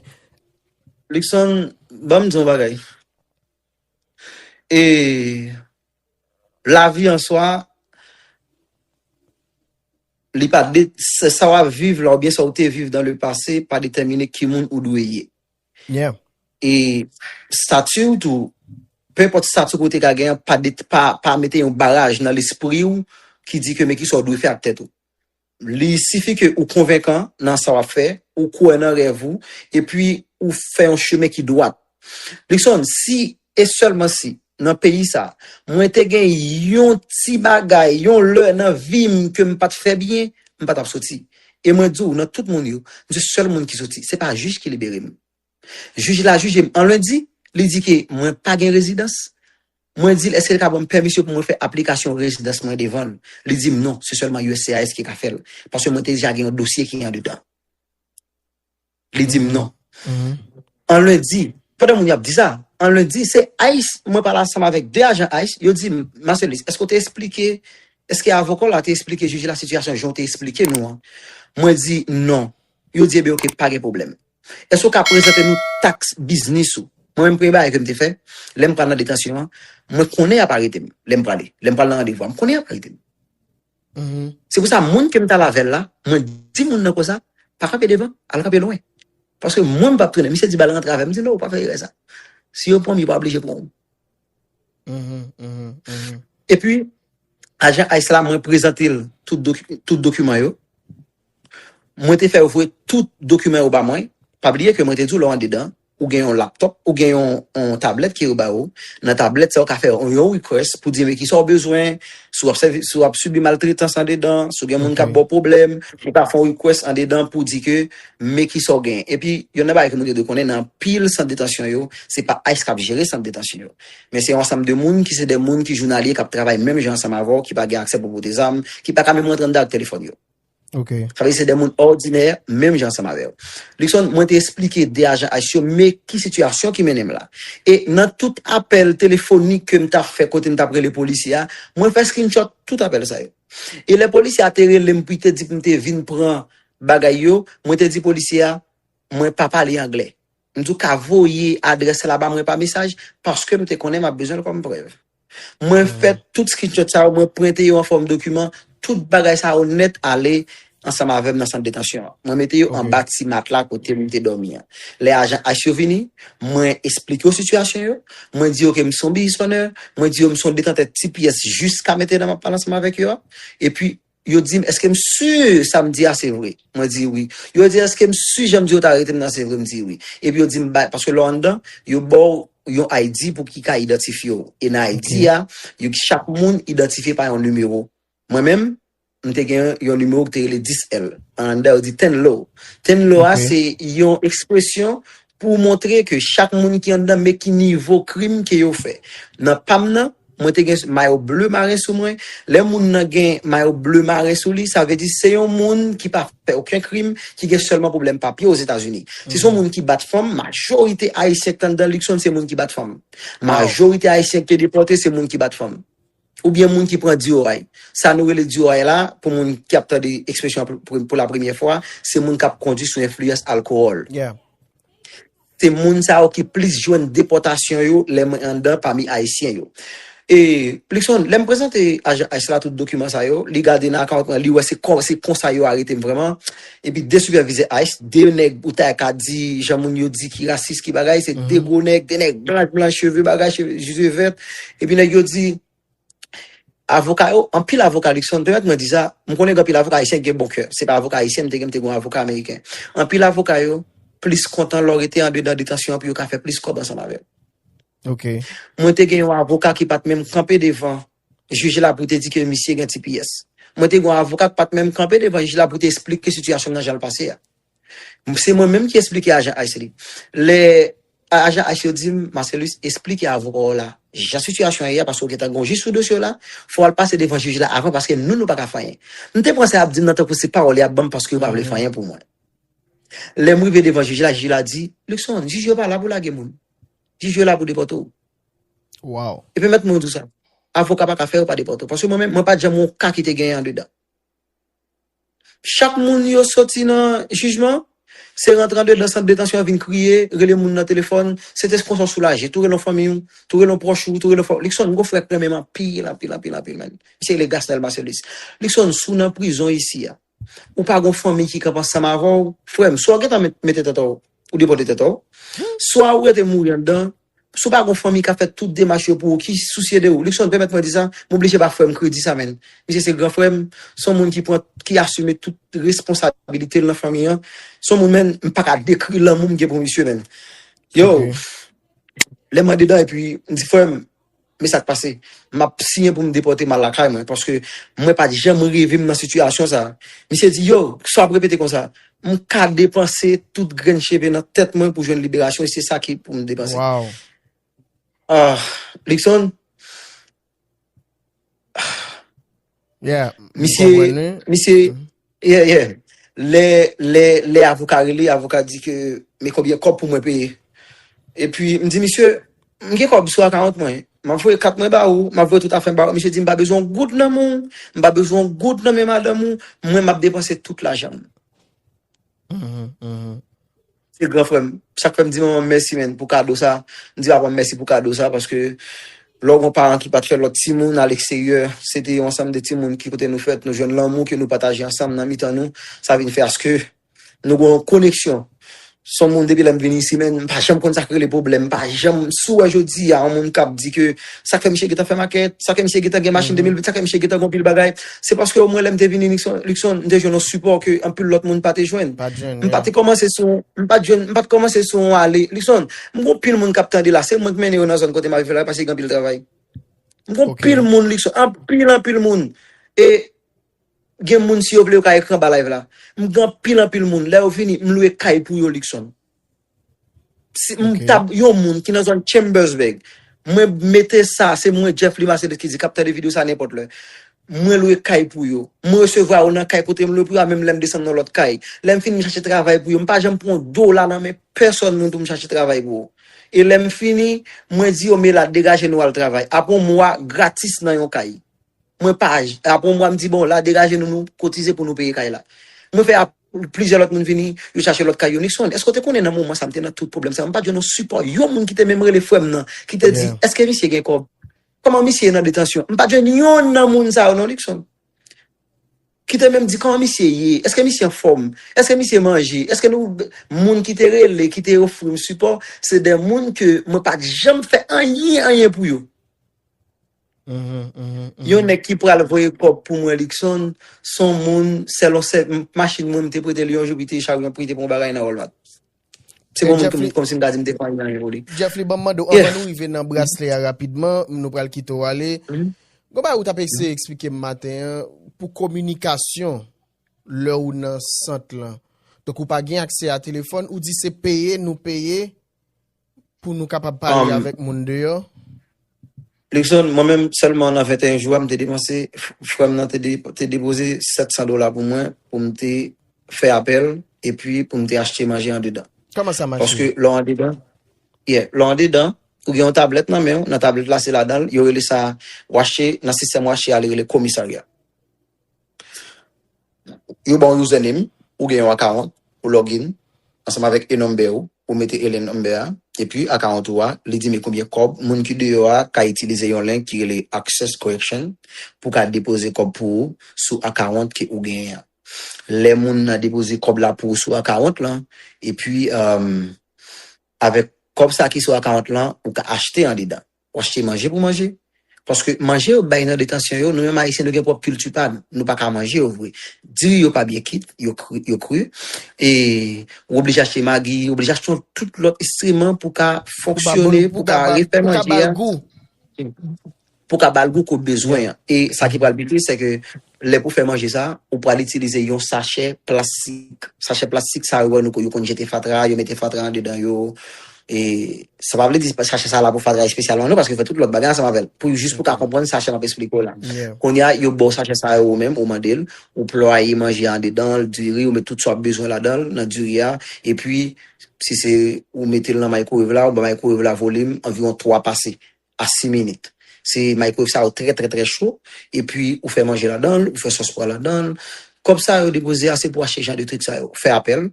Luckson, ban m di yon bagay. E lavi an swa, li pa de, sa w ap viv la oubyen sa w te viv dans le passé pa detèmine ki moun ou dwe ye. Yeah. E stati w tou, penpòt stati w te ka gen an, pa, pa, pa mete yon baraj nan lespri w ki di ke men kisa w dwe fè ak tèt ou. Li sifi ke ou konvenkan nan sa w ap fè, ou kwè nan rèv ou, epi ou fè yon chemen ki dwat. Luckson, si e sèlman si, nan peyi sa, mwen te gen yon ti bagay, yon lè nan vi m ke m pa t fè byen, m pa t ap soti. E mwen di w, nan tout moun yo, m se sèl moun ki soti. Se pa jij ki libere m. Jij la jije m an lendi, li di ke mwen pa gen rezidans. Mwen di l, èske l ka ban m pèmisyon pou mwen fè aplikasyon rezidans mwen devan l? Li di m non, se sèlman U S C I S ki ka fè l. Paske mwen te deja gen yon dosye ki andedan. Li di m non. An lendi, pandan moun yo ap di sa, an lendi, se ICE, mwen pale ansanm avèk de ajan ICE, yo di m, Marcelus, èske w te esplike, èske avoka w la te esplike jij la sitiyasyon jan w te esplike nou an? Mwen di non. Yo di, ebyen, oke, pa gen pwoblèm. Èske w ka prezante nou taks biznis ou? Mwen menm, premye bagay ke m te fè, lè m pral nan detansyon an, mwen konnen y ap arete m lè m prale, lè m pral nan randevou a, m konnen y ap arete m. Se pou sa, moun ke m t al avè l la, mwen di moun nan konsa, pa kanpe devan, al kanpe lwen. Paske mwen, m p ap tounen. Misye di ba l rantre avè m, m di non, ou pa fè erè sa. Si yo pran m, yo pa oblije pran w. Epi, ajan ICE la, mwen prezante l tout, doki, tout dokiman yo. Mwen te fè yo voye tout dokiman yo ba mwen. Pa bliye ke mwen te di w lè w andedan, ou gen yon laptop, ou gen yon, yon tablèt ke yo ba ou. Nan tablèt sa, ou ka fè yon, yon request pou di men kisa w bezwen, si w ap sèvi, si w ap sibi maltretans andedan, si w gen moun k ap ba w pwoblèm, ou ka fè yon request andedan pou di ke men kisa w gen. Epi, youn nan bagay ke moun yo dwe konnen, nan anpil sant detansyon yo, se pa ICE k ap jere sant detansyon yo. Men se yon ansanm de moun ki se de moun ki jounalye, k ap travay menm jan ansanm avè w, ki pa gen aksè pou pote zam, ki pa ka menm rantre anndan ak telefòn yo. Sa vle di se de moun òdinè, menm jan ansanm avè w. Luckson, mwen te esplike de ajan ICE yo, men ki sitiyasyon ki mennen m la. E nan tout apèl telefonik ke m t ap fè kote m t ap rele polisye a, mwen fè screenshot tout apèl sa yo. E lè polisye a te rele m pou l te di pou m te vin pran bagay yo, mwen te di polisye a, mwen pa pale anglè. M di w ka voye adrès la ba mwen pa mesaj, paske m te konnen m ap bezwen l kòm prèv. Mwen fè tout screenshot sa yo, mwen prente yo an fòm dokiman, tout bagay sa yo nèt ale ansanm avè m nan sant detansyon an. Mwen mete yo anba ti matla kote m te dòmi an. Lè ajan ICE yo vini, mwen esplike yo sitiyasyon yo, mwen di yo ke m se yon business owner, mwen di yo m se yon detantè T P S jiska mentnan m ap pale ansanm avèk yo a, epi Yo di m, èske m si sa m di a se vre? Mwen di wi. Yo di, èske m si jan m di yo ta arete m nan se vre? M di wi. Epi yo di m, bay, paske lè w anndan, yo ba w yon I D pou ki ka idantifye w. E nan I D a, yo, chak moun idantifye pa yon nimewo. Mwen menm, m te gen yon nimewo ki te rele dis L. Anndan, yo di ten low. Ten low a, se yon ekspresyon pou montre ke chak moun ki anndan, men ki nivo krim ke yo fè. Nan pa m nan, mwen te gen mayo ble maren sou mwen. Lè moun nan gen mayo ble maren sou li, sa vle di se yon moun ki pa fè okenn krim, ki gen sèlman pwoblèm papye Ozetazini. Si se yon moun ki bat fanm, majorite ayisyen ki anndan Luckson, se moun ki bat fanm. Majorite ayisyen ki te depòte, se moun ki bat fanm. Oubyen moun ki pran D U I. Sa nou rele D U I la, pou moun ki ap tande ekspresyon pou, pou, pou la premyè fwa, se moun k ap kondwi sou enfliyans alkòl. Se moun sa yo ki plis jwenn depòtasyon yo lè mwen anndan pami ayisyen yo. E, Luckson, lè m prezante ajan ICE la tout dokiman sa yo, li gade nan akawont mwen, li wè se kon, se konsa yo arete m vrèman. Epi de sipèvizè ICE, de nèg ou ta ka di, jan moun yo di ki rasis, ki bagay, se de gwo nèg, de nèg blanch, blanch, cheve bagay, cheve, cheve vèt. Epi nèg yo di, avoka yo, anpil avoka Luckson, pèmèt mwen di sa, m konnen gen anpil avoka ayisyen ki gen bon kè. Se pa avoka ayisyen m te gen, m te gen yon avoka ameriken. Anpil avoka yo plis kontan lè w rete andedan detansyon an pou yo ka fè plis kòb ansanm avè w. Mwen te gen yon avoka ki pa t menm kanpe devan jij la pou te di ke misye gen T P S. Mwen te gen yon avoka ki pa t menm kanpe devan jij la pou te esplike sitiyasyon nan jan l pase a. Se mwen menm ki esplike ajan ICE li. Lè ajan ICE yo di m, Marcellus, esplike avoka w la jan sitiyasyon an ye a, paske w gentan gen yon jij sou dosye w la, fò w al pase devan jij la avan, paske nou, nou pa ka fè anyen. M te pran sa y ap di m nan tankou se pawòl y ap ban m paske yo pa vle fè anyen pou mwen. Lè m rive devan jij la, jij la di, Luckson, jij yo pa la pou lage moun. Jij yo la pou depòte w. E pèmèt mwen di w sa. Avoka pa ka fè yo pa depòte w. Paske mwen menm, mwen pa t janm yon ka ki te genyen andedan. Chak moun yo soti nan jijman, se rantre andedan sant detansyon an vin kriye, rele moun nan telefòn, se te konsa w soulaje. Tou rele yon fanmi w, tou rele yon pwòch ou, tou rele yon fanmi. Luckson, m gon frè k renmen m anpil, anpil, anpil, anpil, menn. Misye rele Gasnel Marcellus. Luckson, si w nan prizon isi a, ou pa gon fanmi ki kanpe ansanm avè w, frè m, swa w gentan met, mete tèt ou, ou depòte tèt ou, swa ou rete mouri anndan, si w pa gon fanmi k ap fè tout demach yo pou ou, ki sousye de ou. Luckson, pèmèt mwen di sa, m oblije ba frè m kredi sa, menn. Misye se gran frè m, se yon moun ki pran, ki asime tout responsabilite l nan fanmi an. Se yon moun, menn, m pa ka dekri lanmou m gen pou misye, menn. Yo, lè m andedan, epi m di, frè m, men sa k pase. M ap siyen pou m depòte m al lakay mwen, paske mwen pa t janm reve m nan sitiyasyon sa. Misye di, yo, sa w ap repete konsa? M ka depanse tout grenn cheve nan tèt mwen pou jwenn liberasyon, e se sa ki pou m depanse. Ah, Luckson, misye, misye, yeah, yeah. Lè, lè, lè avoka rele, avoka di ke, men konbyen kòb pou mwen peye. Epi, m di, misye, m gen kòb sou akawont mwen. M ap voye kat mwen ba ou, m ap voye tout afè m ba ou. Misye di, m pa bezwen yon goud nan men w, m pa bezwen yon goud nan men madanm ou, mwen m ap depanse tout lajan m. Se gran frè m. Sa k fè m di manman m mèsi, menn, pou kado sa. M di papa m mèsi pou kado sa, paske lè w gon paran ki pa t fè lòt timoun aleksteryè, se te yon ansanm de timoun ki kote nou fèt, nou jwenn lanmou ke nou pataje ansanm nan mitan nou, sa vin fè aske nou gon yon koneksyon. Se yon moun depi lè m vin isi, menn, m pa janm konn sa k rele pwoblèm, m pa janm, si w wè jodi a, yon moun k ap di ke sa k fè misye gentan fè makèt, sa k fè misye gentan gen machin de mil vit, sa k fè misye gentan gon pil bagay, se paske omwen lè m te vini Luckson, Luckson, m te jwenn yon sipò ke anpil lòt moun pa te jwenn. M pa te kòmanse sou, m pa t jwenn, m pa t kòmanse sou yon ale. Luckson, m gon pil moun k ap tande la, se mwen k mennen yo nan zòn kote m ap viv la, paske gen anpil travay. M gon pil moun Luckson, anpil, anpil moun. E gen moun, si yo vle, yo ka ekri anba live la. M gen anpil, anpil moun. Lè yo vini, m lwe kay pou yo, Luckson. Si m tab yon moun ki nan zòn Chambersburg, mwen mete sa, se mwen, Jeff Lee Marcellus, ki di, k ap tande videyo sa nenpòt lè. Mwen lwe kay pou yo. Mwen resevwa yo nan kay kote m lwe pou yo a, menm lè m desann nan lòt kay. Lè m fini, m chache travay pou yo. M pa janm pran yon dola nan men pèsòn moun pou m chache travay pou yo. E lè m fini, mwen di yo, men la, degaje nou al travay. Apre yon mwa gratis nan yon kay. Mwen pa, apre yon mwa, m di, bon, la, degaje nou, nou kotize pou nou peye kay la. Mwen fè ap-, plizyè lòt moun vini, yo chache lòt kay yo. Luckson, èske w te konnen nan moman sa, m te nan tout pwoblèm sa, m pa t jwenn yon sipò, yon moun ki te menm rele frè m nan, ki te di, èske misye gen kòb? Kòman misye ye nan detansyon? M pa t jwenn yonn nan moun sa yo, non, Luckson. Ki te menm di, kòman misye ye? Èske misye anfòm? Èske misye manje? Èske nou, moun ki te rele, ki te ofri m sipò, se de moun ke mwen pa t janm fè anyen, anyen pou yo. Yon nèg ki pral voye kòb pou mwen, Luckson, se yon moun, sèlon sè, machin mwen, m te prete li yon jou, pou te chache yon, pou te pran yon bagay nan Walmart. Se bon moun kòmsi m ka di m te fè anyen pou li. Jeffrey, ban m mande w, anvan nou rive nan braslè a rapidman, nou pral kite w ale. Gon bagay ou t ap eseye eksplike m maten an, pou kominikasyon, lè ou nan sant lan. Donk, ou pa gen aksè a telefòn, ou di se peye nou peye pou nou kapab pale avèk moun deyò. Luckson, mwen menm sèlman nan venteyen jou a, m te depanse, f- frè m nan te, de, te depoze sèt san dola pou mwen, pou m te fè apèl, epi pou m te achte manje andedan. Kòman sa mache? Paske lè w andedan, yeah, lè w andedan, ou gen yon tablèt nan men w, nan tablèt la se ladan l, yo rele sa, w achte, nan sistèm w achte a, li rele komisarya. Yo ba w username, ou gen yon account, ou login, ansanm avèk e number ou, ou mete e number a, epi account ou a, li di men konbyen kòb, moun ki deyò a ka itilize yon link ki rele Access Correction pou ka depoze kòb pou ou sou account ke ou genyen an. Lè moun nan depoze kòb la pou ou sou account lan, epi um, avèk kòb sa ki sou account lan, ou ka achte andedan. Ou achte manje pou manje. Paske manje yo bay nan detansyon yo, nou menm Ayisyen nou gen pwòp kilti pa nou. Nou pa ka manje yo vre. Diri yo pa byen kit, yo kri, yo kri. E ou oblije achte magi, ou oblije achte yon tout lòt enstriman pou ka fonksyone, pou ka refè manje a. Pou ka ba l gou. Pou ka ba l gou ke w bezwen an. E sa ki pral pi tris, se ke lè pou fè manje sa, ou pral itilize yon sachè plastik. Sachè plastik sa yo, nou, yo konn jete fatra, yo mete fatra andedan yo. E sa pa vle di sachè sa la pou fatra espesyalman, non, paske yo fè tout lòt bagay ansanm avè l. Pou jis pou ka konprann sachè m ap esplike w la. Kounye a, yo ba w sachè sa yo ou menm, ou mande l, ou plwaye manje a andedan l, diri, ou met tout sa w ap bezwen ladan l, nan diri a, epi si se ou mete l nan microwave la, ou ba microwave la volim anviwon twa pase a sis minit. Se microwave sa yo trè, trè, trè cho, epi ou fè manje ladan l, ou fè sòs pwa ladan l. Kòb sa yo depoze a, se pou achte jan de trik sa yo. Fè apèl,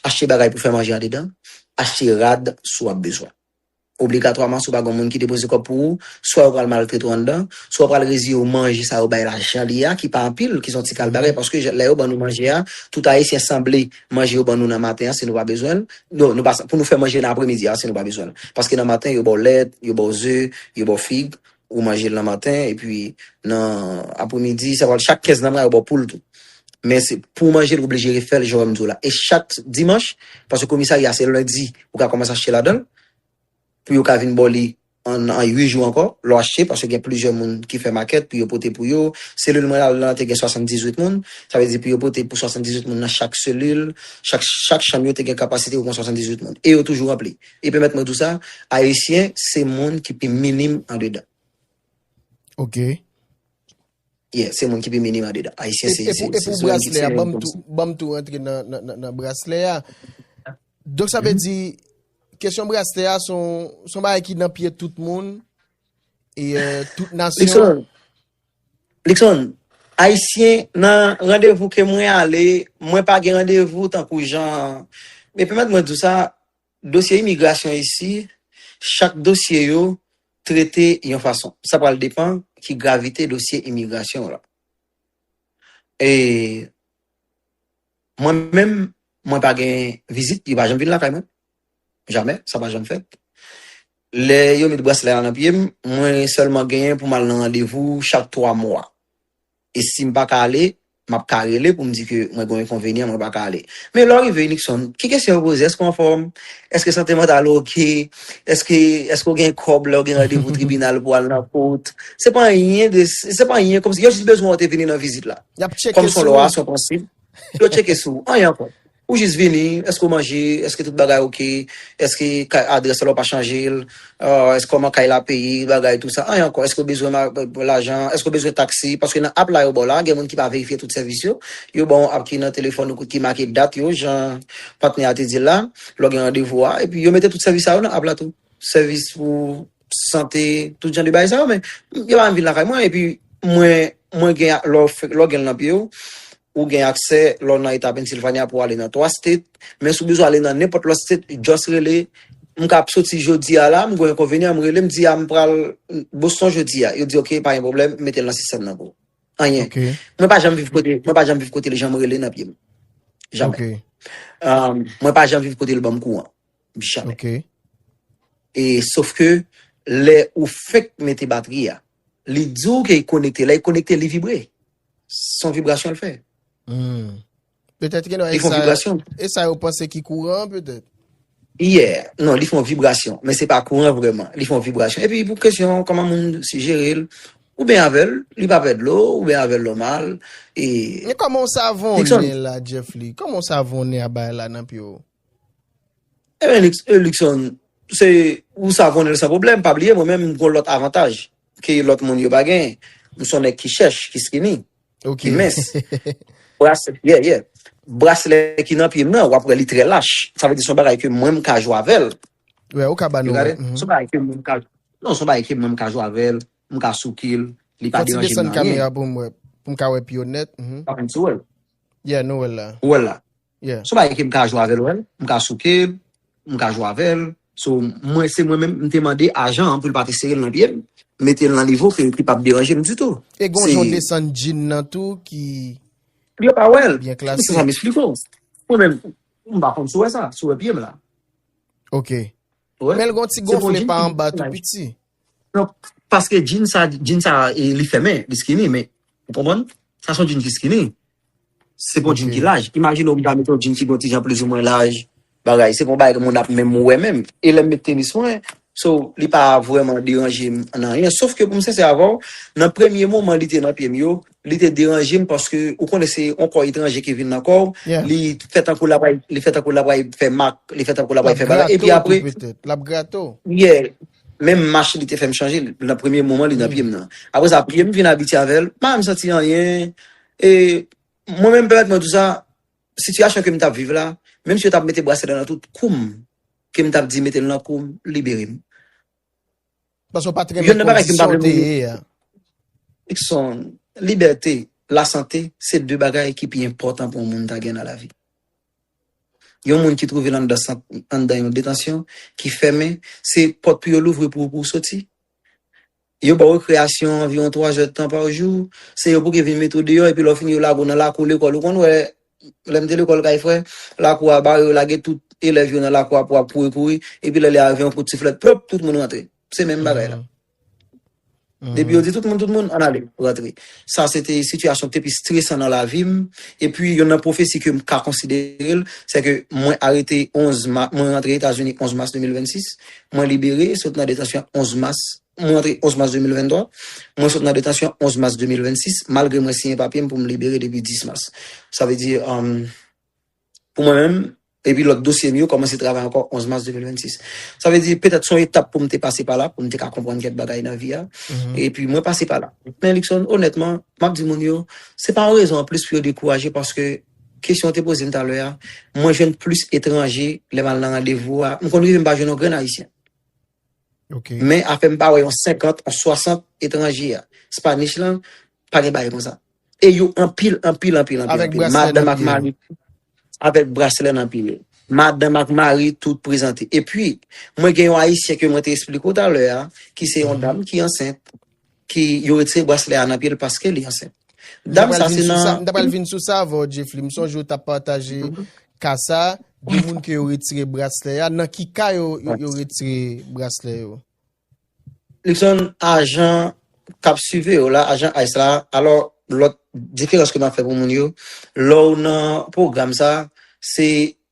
achte bagay pou fè manje andedan, achte rad si w ap bezwen. Obligatwaman, si w pa gen moun ki depoze kòb pou ou, swa yo pral maltrete w anndan, swa yo pral reziye w manje sa yo bay lajan li a, ki pa anpil, ki se yon ti kal bagay, paske lè yo ban nou manje a, tout Ayisyen sanble manje yo ban nou nan maten an, si nou pa bezwen l. Non, nou pa, pou nou fè manje nan apremidi a, si nou pa bezwen l. Paske nan maten, yo ba w lèt, yo ba w ze, yo ba w fig, ou manje l nan maten, epi nan apremidi, sa pral chak kenz nan mwa, yo ba w poul tou. Men se pou w manje l, ou oblije refè l, jan w di w la. E chak dimanch, paske komisarya se lendi, ou ka kòmanse achte ladan l, pou yo ka vin ba w li an, an uit jou ankò, lè w achte, paske gen plizyè moun ki fè makèt pou yo pote pou yo. Selil mwen la, la te gen swasanndizuit moun, sa vle di pou yo pote pou swasanndizuit moun nan chak selil, chak, chak chanm yo te gen kapasite pou pran swasanndizuit moun. E yo toujou ranpli. E pèmèt mwen di w sa, Ayisyen, se moun ki pi minim andedan. Ok. Yeah, se moun ki pi minim andedan. Ayisyen, se, se, se, se moun ki, se moun ki pi minim. Ban m tou, ban m tou rantre nan, nan, nan, nan braslè a. Donk, sa vle di, kesyon braslè a, se yon, se yon bagay ki nan pye tout moun, e euh, tout nasyon. Luckson, Luckson, Ayisyen, nan randevou ke mwen ale, mwen pa gen randevou tankou jan. Men pèmèt mwen di w sa, dosye imigrasyon isi, chak dosye yo trete yon fason. Sa pral depann ki gravite dosye imigrasyon w la. E mwen menm, mwen pa gen vizit, yo pa janm vin lakay mwen. Jamè, sa pa janm fèt. Lè yo met braslè a nan pye m, mwen sèlman genyen pou m al nan randevou chak twa mwa. E si m pa ka ale, m ap ka rele pou m di ke mwen gen yon enkonvenyan, mwen pa ka ale. Men lè w rive, Luckson, ki kesyon yo poze? Èske w anfòm? Èske sante mantal ou oke? Èske, èske w gen kòb lè w gen randevou tribinal pou al nan kot? Se pa anyen de, se pa anyen kòmsi, yo jis bezwen w te vini nan vizit la. Y ap tcheke sou ou. Kòm se yon lwa, se yon prensip. Yo tcheke sou ou. Anyen ankò. Ou jis vini, èske w manje, èske tout bagay oke, èske ka- adrès la w pa chanje l, ah, èske kòman kay la peye, bagay tou sa, anyen ankò, èske w bezwen ma- lajan, èske w bezwen taksi, paske nan app la yo ba w la, gen moun ki pa verifye tout sèvis yo, yo ba w yon app ki nan telefòn ou ki make dat yo, jan patnè a te di l la, lè w gen randevou a, epi yo mete tout sèvis sa yo nan app la tou, sèvis pou sante, tout jan de bagay sa yo, men yo pa menm vin lakay mwen, epi mwen, mwen gen, lè w fè- lè w gen l nan pye w, ou gen aksè lè w nan eta Pennsylvania pou w ale nan twa state. Men si w bezwen ale nan nenpòt lòt state, just rele. M ka ap soti jodi a la, m gen yon enkonvenyan, m rele, m di a m pral Boston jodi a. Yo di, "Ok, pa gen pwoblèm, mete l nan sistèm nan pou ou." Anyen. Ok. Mwen pa janm viv kote, mwen pa janm viv kote lè jan m rele nan pye m. Jamè. Ok. Um, mwen pa janm viv kote l ban m kouran. Jamè. Ok. E sof ke lè ou fenk mete batri a, Li di w ke li konekte. Lè li konekte, li vibre. Se yon vibrasyon l fè. Hmm. Petèt gen Li fè yon vibrasyon. E sa yo panse ki kouran, petèt. Yeah. Non, li fè yon vibrasyon. Men se pa kouran vrèman. Li fè yon vibrasyon. Epi pou kesyon kòman moun jere l, ou byen avè l, li pa pèdi dlo, ou byen avè l nòmal. E Men kòman w Nixon. Savonnen la, Jeffly? Kòman w savonnen a bagay la nan pye w? Ebyen, Lix- eh, Luckson, se ou savonnen l san pwoblèm. Pa bliye, mwen menm, m gon lòt avantaj ke lòt moun yo pa gen. M se yon nèg ki chèch, ki skinny, Ok. ki mens. Braslè, yeah, yeah. Braslè ki nan pye m nan, w ap wè li trè lach. Sa vle di se yon bagay ke mwen m ka jwe avè l. Wè, ou ka ban Ou nou. gade? Mhm. Se yon bagay ke mwen m ka, non, se yon bagay ke mwen m ka jwe avè l, m ka sou ki l, li pa Fò ti deranje m desann nan anyen. Kamera pou m wè, pou m ka wè pye w nèt. Mhm. Pa konn si w wè l. Yeah, nou wè l la. Ou wè l la. Yeah. Se yon bagay ke m ka jwe avè l, wè. M ka souke l, m ka jwe avè l. So, mwen, se mwen menm, m te mande ajan an pou l pa te sere l nan pye m, mete l nan nivo ke, ki p ap deranje m ditou. E gon Se- jan w desann djin nan tou ki Yo pa wè l. Byen Se klase. Sa m esplike w. Mwen menm, m pa konn si w wè sa, si w wè pye m la. Ok. Wè. Men l gon ti Se bon gonfle djin pa ki- anba tou piti. Non, paske djin sa, djin sa, e, li fèmen, li skinny, men, ou konprann? Sa se yon djin ki skinny. Se pa yon djin Ok. ki laj. Imajine w m ta mete yon djin ki gon ti jan plizoumwen laj, bagay. Se pa yon bagay ke moun ap menm wè menm. E lè m met tenis mwen, so, li pa vrèman deranje m nan anyen. Sof ke pou m sensè avè w, nan premye moman li te nan pye m yo, li te deranje m paske ou konnen se yon kò etranje ki vin nan kò w, Yeah. li fè tankou l ap, li fè tankou l ap fè mak, li fè tankou l ap L ap fè bagay. grate Epi w apre, tou petèt. L ap grate w. yeah, menm mach li te fè m chanje nan premye moman li nan Hmm. pye m nan. Apre sa, pye m vin abitye avè l, m pa menm santi anyen. E mwen menm pèmèt mwen di w sa, sitiyasyon ke m t ap viv la, menm si yo t ap mete braslè nan tout kou m, ke m t ap di mete l nan kou m, libere m. Paske w pa t renmen Youn nan bagay ke m t ap kondisyon w te renmen. Ye a. Luckson, libète, lasante, se de bagay ki pi enpòtan pou yon moun ta gen nan lavi. Yon moun ki twouve l anndan sant, anndan yon detansyon, ki fèmen, se pòt pou yo louvri pou ou, pou w soti. Yo ba w rekreyasyon anviwon twa zè tan pa jou, se yo pou ki vin mete w deyò, epi lè w fini yo lage w nan lakou lekòl. Ou konn wè, lè m te lekòl kay frè, lakou a bare, yo lage tout elèv yo nan lakou a pou ap kouri kouri, epi lè lè a rive yon kout siflèt, plop, tout moun rantre. Se menm bagay la. Mhm. Mhm. Depi yo di tout moun, tout moun, ann ale, rantre. Sa se te sitiyasyon ki te pi stresan nan lavi m. Epi, youn nan pwofesi ke m ka konsidere l, se ke mwen arete onz ma, mwen rantre Etazini onz mas de mil vennsis. Mwen libere, sot nan detansyon onz mas. Mwen rantre onz mas de mil venntwa. Mwen sot nan detansyon onz mas de mil vennsis, malgre mwen siyen papye m pou m libere depi dis mas. Sa vle di, um, pou mwen menm, epi lòt dosye m yo kòmanse travay ankò onz mas de mil vennsis. Sa vle di, petèt se yon etap pou m te pase pa la, pou m te ka konprann kèk bagay nan vi a. Mhm. Epi mwen pase pa la. Men Luckson, onètman, m ap di moun yo, se pa yon rezon anplis pou yo dekouraje, paske kesyon w te poze m talè a, mwen jwenn plis etranje lè m al nan randevou a. M konn rive m pa jwenn yon grenn ayisyen. Ok. Men afè m pa wè yon senkant, yon swasant etranje a. Spanish lan, pa gen bagay konsa. E yo anpil, anpil, anpil, anpil, Avèk anpil. braslè Madanm nan ak pye yo. mari, avèk braslè nan pye yo. Madanm ak mari, tout prezante. Epi, mwen gen yon ayisyen ke mwen te esplike w talè a, ki se yon Mhm. dam ki ansent, ki yo retire braslè a nan pye l paske li ansent. M ta Dam pral sa vin se sou sa, nan m ta pral vin sou sa avè w, Jeffly. M sonje w t ap pataje ka sa, de moun ke yo retire braslè a, nan ki ka yo, yo, yo retire braslè yo? Luckson, ajan k ap swive yo la, ajan ICE la, alò, lòt diferans ke m ap fè pou moun yo, lè w nan pwogram sa, se,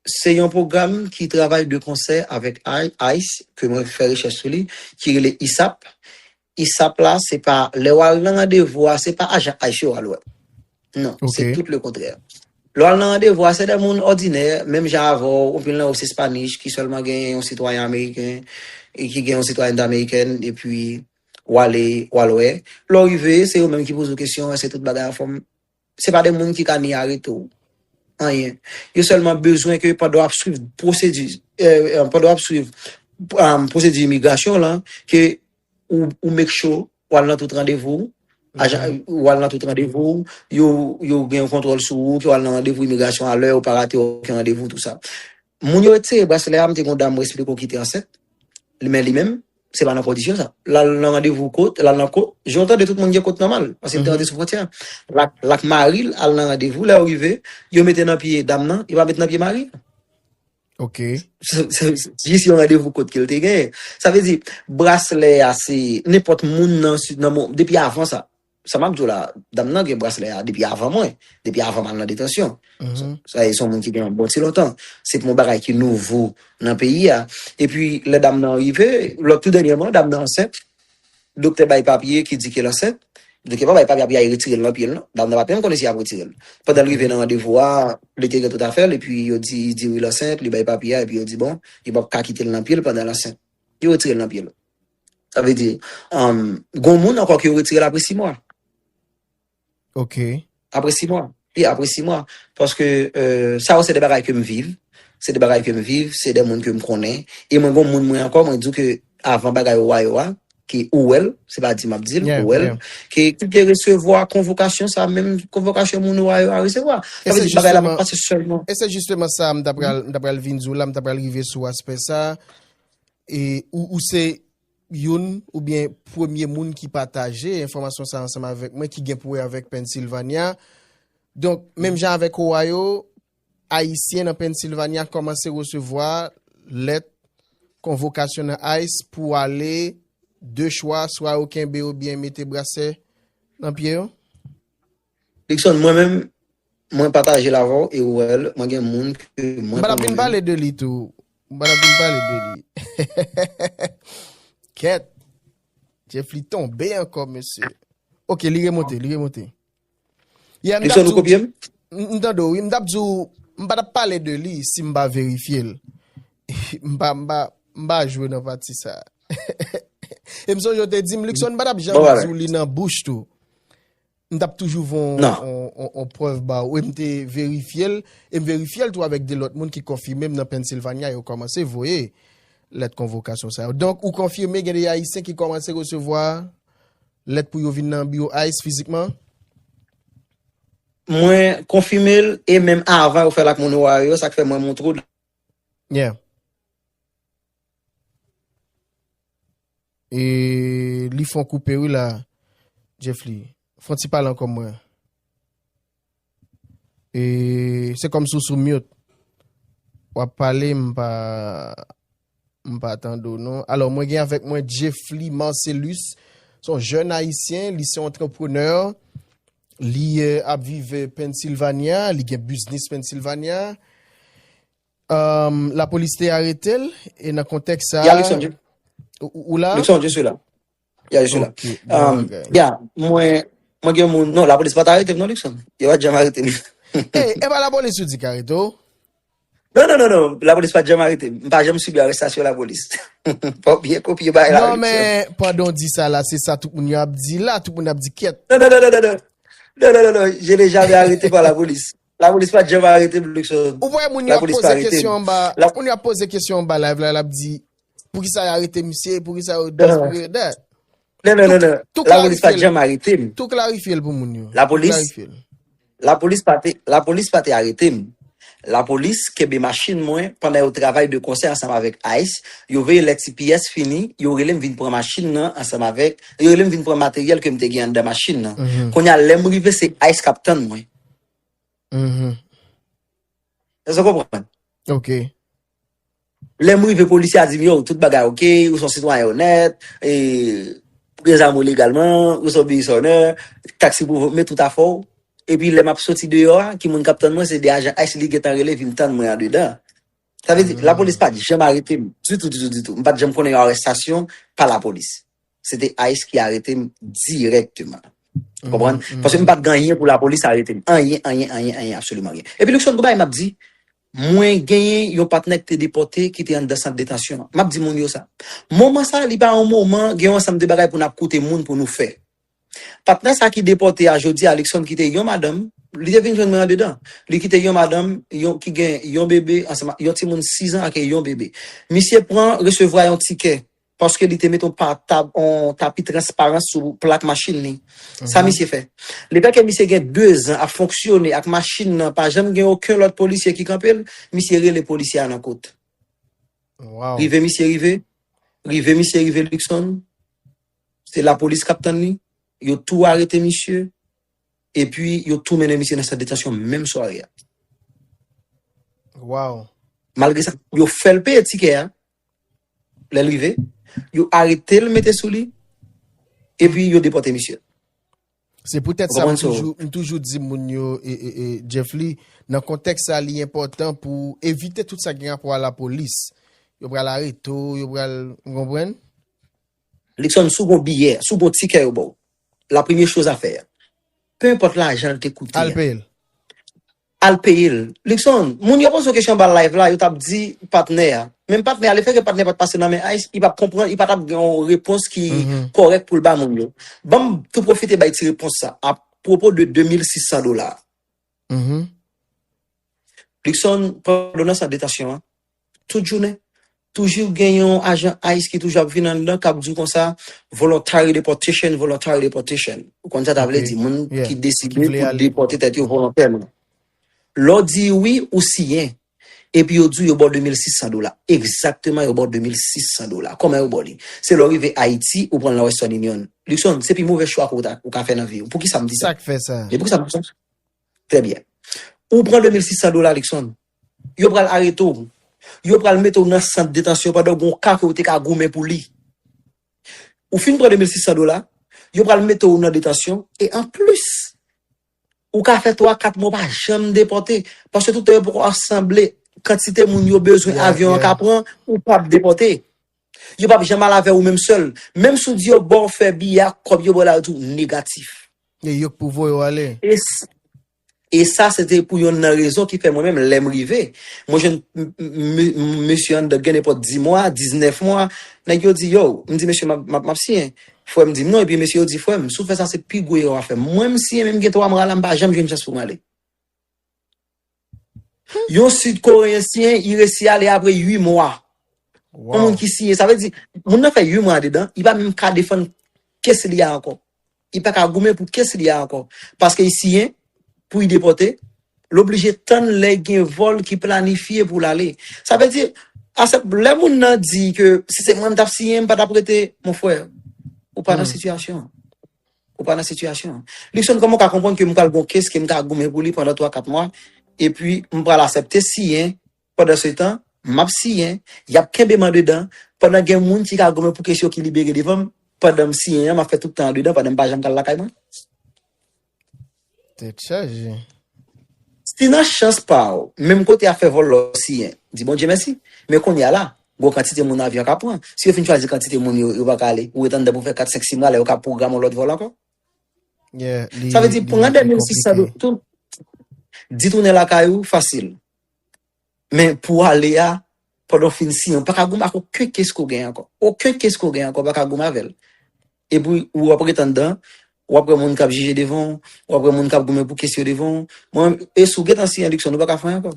se yon pwogram ki travay de konsè avèk I-, ICE, ke mwen fè rechèch sou li, ki rele ISAP. ISAP la, se pa, lè w al nan randevou a, se pa ajan ICE yo w al wè. Non, se Ok. tout le kontrè. Lè w al nan randevou a, se de moun òdinè, menm jan avè w, anpil nan yo se Spanish, ki sèlman gen yon sitwayen ameriken, e ki gen yon sitwayènte amerikèn, epi w ale, w al wè. Lè w rive, se yo menm ki poze w kesyon, èske tout bagay anfòm. Se pa de moun ki ka ni arete w, anyen. Yo sèlman bezwen ke pandan w ap swiv pwosedi, eh, eh, pandan w ap swiv, um, pwosedi imigrasyon lan, ke ou, ou make sure w al nan tout randevou, ajan, ou al nan tout randevou, yo, yo gen yon kontwòl sou ou, ke w al nan randevou imigrasyon alè, ou pa rate okenn randevou, tou sa. Moun yo retire braslè a, m te gen yon dam mwen esplike w ki te ansent, li, men li menm, se pa nan kondisyon sa. L al nan randevou kot, l al nan kot, jan w tande tout moun gen kot nòmal, paske m te Mhm. rantre sou fwontyè. L ak, l ak mari l al nan randevou, lè yo rive, yo mete nan pye dam nan, yo pa mete nan pye mari l. Ok. Se- se- se- Jis yon randevou kot ke l te genyen. Sa vle di, braslè a se nenpòt moun nan, nan mo- depi avan sa. Sa m ap di w la, dam nan gen braslè a depi avan mwen, depi avan m al nan detansyon. Mhm. Sa e se yon moun ki gen yon bon ti lontan. Se pou yon bagay ki nouvo nan peyi a. Epi lè dam nan rive, lòt tou dènyèman, dam nan ansent. Doktè bay papye ki di ke l ansent. Doktè pa bay papye, papye a, li retire l nan pye l, non. Dam nan pa t menm konnen si y ap retire l. Pandan l rive nan randevou a, li te gen tout afè l, epi yo di, di wi l ansent, li bay papye a, epi yo di, bon, yo p ap ka kite l nan pye l pandan l ansent. Yo retire l nan pye l. Sa vle di, um, gon moun ankò ke yo retire l apre sis mwa. Ok. Apre sis mwa. Wi, apre sis mwa. Paske, euh, sa yo se de bagay ke m viv. Se de bagay ke m viv, se de moun ke m konnen. E mwen, gon moun mwen ankò, mwen di w ke avan bagay Ohio a, ke ou wè l, se pa di m ap di l, yeah, ou wè l, yeah, ke ki te resevwa konvokasyon sa, menm konvokasyon moun Ohio a resevwa. Sa vle di bagay la pa pase sèlman. E se jisteman sa m ta pral, m ta pral vin di w la, m ta pral rive sou aspè sa. E ou, ou se youn oubyen premye moun ki pataje enfòmasyon sa ansanm avèk mwen ki gen pou wè avèk Pennsylvania. Donk, menm jan avèk Ohio, Ayisyen nan Pennsylvania kòmanse resevwa lèt konvokasyon nan ice pou ale de chwa, swa yo kenbe yo oubyen mete brasè nan pye yo. Luckson, mwen menm, mwen pataje l avè w e ou wè l, mwen gen moun ke mwen konnen menm. M pa t ap vin pale de li tou. M pa t ap vin pale de li. Kèt. Jeffly tonbe ankò, mesye. Ok, li remonte, li remonte. Yeah, m t ap di w, m, m tande w, wi, m t ap di w, m pa t ap pale de li si m pa verifye l. M pa, m pa, m pa jwe nan pati sa. E m sonje w te di m, Luckson, m pa t ap janm di w li nan bouch tou. M t ap toujou voye yon, yon, yon, yon prèv ba ou. E m te verifye l, e m verifye l tou avèk de lòt moun ki konfime m nan Pennsylvania, yo kòmanse voye lèt konvokasyon sa yo. Donk, ou konfime gen de Ayisyen ki kòmanse resevwa lèt pou yo vin nan biwo ice fizikman? Mwen konfime l, e menm avan yo fè l ak moun Ohio, sa k fè mwen montre w. Yeah. E li fè w koupe wi la, Jeffly. Fè w ti pale ankò mwen. E se kòmsi w sou mute. W ap pale, m pa, m pa tande w non. Alò, mwen gen avèk mwen Jeffly Marcelus. Se yon jèn ayisyen, li se yon antreprenè. Li eh, ap viv eh, Pennsylvania, li gen biznis Pennsylvania. Um, lapolis te arete l, e nan kontèks sa a, ou, ou la? Luckson, je suis là. Yeah, je suis là. Ok, bon bagay. Um, yeah, mwen, mwen gen moun, non, lapolis pa t arete m, non, Luckson. Yo pa t janm arete m. Ey, e pa lapolis ou di k arete w? Non, non, non, non, lapolis pa t janm arete m. M pa janm sibi arestasyon lapolis. Fò w byen kopye bagay la, Luckson. Non, men, pandan w di sa la, se sa tout moun yo ap di la, tout moun ap di kèt. Non, non, non, non, non, non. Non, non, non, non. Je n'ai jamais arrêté par la police. Lapolis pa t janm arete m, Luckson. Ou wè moun yo ap poze kesyon anba, moun yo ap poze kesyon anba live la, l ap di, poukisa yo arete misye, poukisa yo dis, poukisa yo dat. Non, non, non, non. Lapolis pa t janm arete m. Tou klarifye l pou moun yo. Lapolis, lapolis pa te, lapolis pa te arete m. Lapolis kenbe machin mwen pandan yo travay de konsè ansanm avèk ice. Yo veye lè T P S fini, yo rele m vin pran machin nan ansanm avèk, yo rele m vin pran materyèl ke m te gen anndan machin nan. Kounye a, lè m rive, se ice k ap tann mwen. Mhm. Èske w konprann? Ok. Lè m rive, polisye a di m, yo, tout bagay ok, ou se yon sitwayen onèt, e, ou gen zam ou legalman, ou se yon biznisònè, taksi pou, met tout afè w. Epi lè m ap soti deyò a, ki moun k ap tann mwen, se de ajan ice li gentan rele vin tann mwen andedan. Sa vle di, lapolis pa t janm arete m, ditou, ditou, ditou. M pa t janm konnen yon arestasyon pa lapolis. Se te ice ki arete m dirèkteman. Ou konprann? Paske m pa t gen anyen pou lapolis arete m. Anyen, anyen, anyen, anyen, absoliman anyen. Epi Luckson, gon bagay m ap di, mwen genyen yon patnè ki te depòte, ki te anndan sant detansyon an. M ap di moun yo sa. Moman sa, li pa yon moman, gen yon ansanm de bagay pou n ap koute moun pou nou fè. Patnè sa ki depòte a jodi a, Luckson kite yon madanm, li te vin jwenn mwen andedan. Li kite yon madanm, yon, ki gen yon bebe, ansanm, yon timoun sis an ak yon bebe. Misye pran, resevwa yon tikè. Paske li te mete yon pa-, tab-, yon tapi transparan sou plak machin li. Sa misye fè? Lepèke misye gen de zan ap fonksyone ak machin nan, pa janm gen okenn lòt polisye ki kanpe l, misye rele polisye a nan kot. Rive misye rive, rive misye rive Luckson, se lapolis k ap tann li, yo tou arete misye, epi yo tou mennen misye nan sant detansyon menm sware a. Wow. Malgre sa, yo fè l peye tikè a. Lè l rive, yo arete l, mete sou li, epi yo depòte misye. Se poutèt sa m toujou, m toujou di moun yo, e, e, e, Jeff Lee, nan kontèks sa, li enpòtan pou evite tout sa gen rapò a lapolis. Yo pral arete w, yo pral, ou konprann? Luckson, si w gon biyè, si w gon tikè yo ba w, la premye choz a fè a, pe enpòt lajan l te koute a, Al peye l. Al peye l. Luckson, moun yo poze w kesyon anba live la, yo t ap di patnè a. Men patnè a, lefètke patnè pa t pase nan men ICE, li p ap konprann, li pa t ap gen yon repons ki kòrèk pou l ba moun yo. Ban m tou pwofite bay ti repons sa, apwopo de de mil sis san dola. Luckson, pandan w nan sant detansyon an, tout jounen, toujou gen yon ajan ICE ki toujou ap vin anndan, k ap di w konsa, voluntary deportation, voluntary deportation. Ou konn sa ta vle di, moun ki deside pou depòte tèt yo volontèman. Lè w di wi, ou siyen. Epi yo di w yo ba w de mil sis san dola. Egzakteman, yo ba w de mil sis san dola. Kòman yo ba w li? Se lè w rive Ayiti, ou pran nan Western Union. Luckson, se pi move chwa ke w ta, ou ka fè nan vi w. Poukisa m di sa? Sa k fè sa? Men poukisa m di sa? Trè byen. Ou pran de mil sis san dola, Luckson. Yo pral arete w. Yo pral mete w nan sant detansyon pandan w gen yon ka ke w te ka goumen pou li. Ou fin pran de mil sis san dola, yo pral mete w nan detansyon, e anplis, ou ka fè twa, kat mwa, w pa janm depòte, paske toutan yo poko ansanble kantite moun yo bezwen avyon an ka pran, ou p ap depòte. Yo p ap janm al avè ou menm sèl. Menm si w di yo ba w fè biyè ak kòb yo ba w la, yo di w negatif. E yo k pou voye w ale. E s- E sa, se te pou yonn nan rezon ki fè mwen menm, lè m rive, mwen jwenn m- m- m- mesye anndan gen nenpòt dis mwa, diznèf mwa, nèg yo di, yo, m di, mesye, m ap m ap- m ap siyen. Frè m di m non, epi mesye yo di, frè m, si w fè sa, se pi gwo erè w ap fè. Mwen, m siyen, men m gen twa mwa la, m pa janm jwenn chans pou m ale. Yon Sid Koreyen siyen, li resi ale apre uit mwa. Yon moun ki siyen, sa vle di, moun nan fè uit mwa andedan, li pa menm ka defann kes li a ankò. Li pa ka goumen pou kes li a ankò. Paske li siyen, pou li depòte, l oblije tann lè gen vòl ki planifye pou l ale. Sa vle di, asèp, lè moun nan di ke si se mwen m t ap siyen, m pa t ap rete, mon frè, ou pa nan sitiyasyon an. Ou pa nan sitiyasyon an. Luckson, kòman w ka konprann ke m pral gon kes ke m ka goumen pou li pandan twa, kat mwa, epi m pral aksepte siyen, pandan se tan, m ap siyen, y ap kenbe m andedan, pandan gen moun ki ka goumen pou kes yo ki libere devan m, pandan m siyen an, m ap fè tout tan andedan, pandan m pa janm ka al lakay mwen? Tèt chaje. Si nan chans pa w, menm kote a fè vòl lè w siyen, di Bondye mèsi. Men kounye a la, gon kantite moun avyon ka pran. Si yo fin chwazi kantite moun yo, yo pa ka ale, ou ret anndan pou fè kat, senk, sis mwa, lè yo ka pwograme yon lòt vòl ankò. Sa vle di, pran de mil sis san dola, di tounen lakay ou, fasil. Men pou ale a, pandan w fin siyen, ou pa ka goumen ak okenn kes ke w gen ankò. Okenn kes ke w gen ankò, ou pa ka goumen avè l. Epi, ou ap ret anndan, w ap wè moun k ap jije devan w, w ap wè moun k ap goumen pou kes yo devan w. Mwen, e si w gentan siyen, Luckson, ou pa ka fè anyen ankò.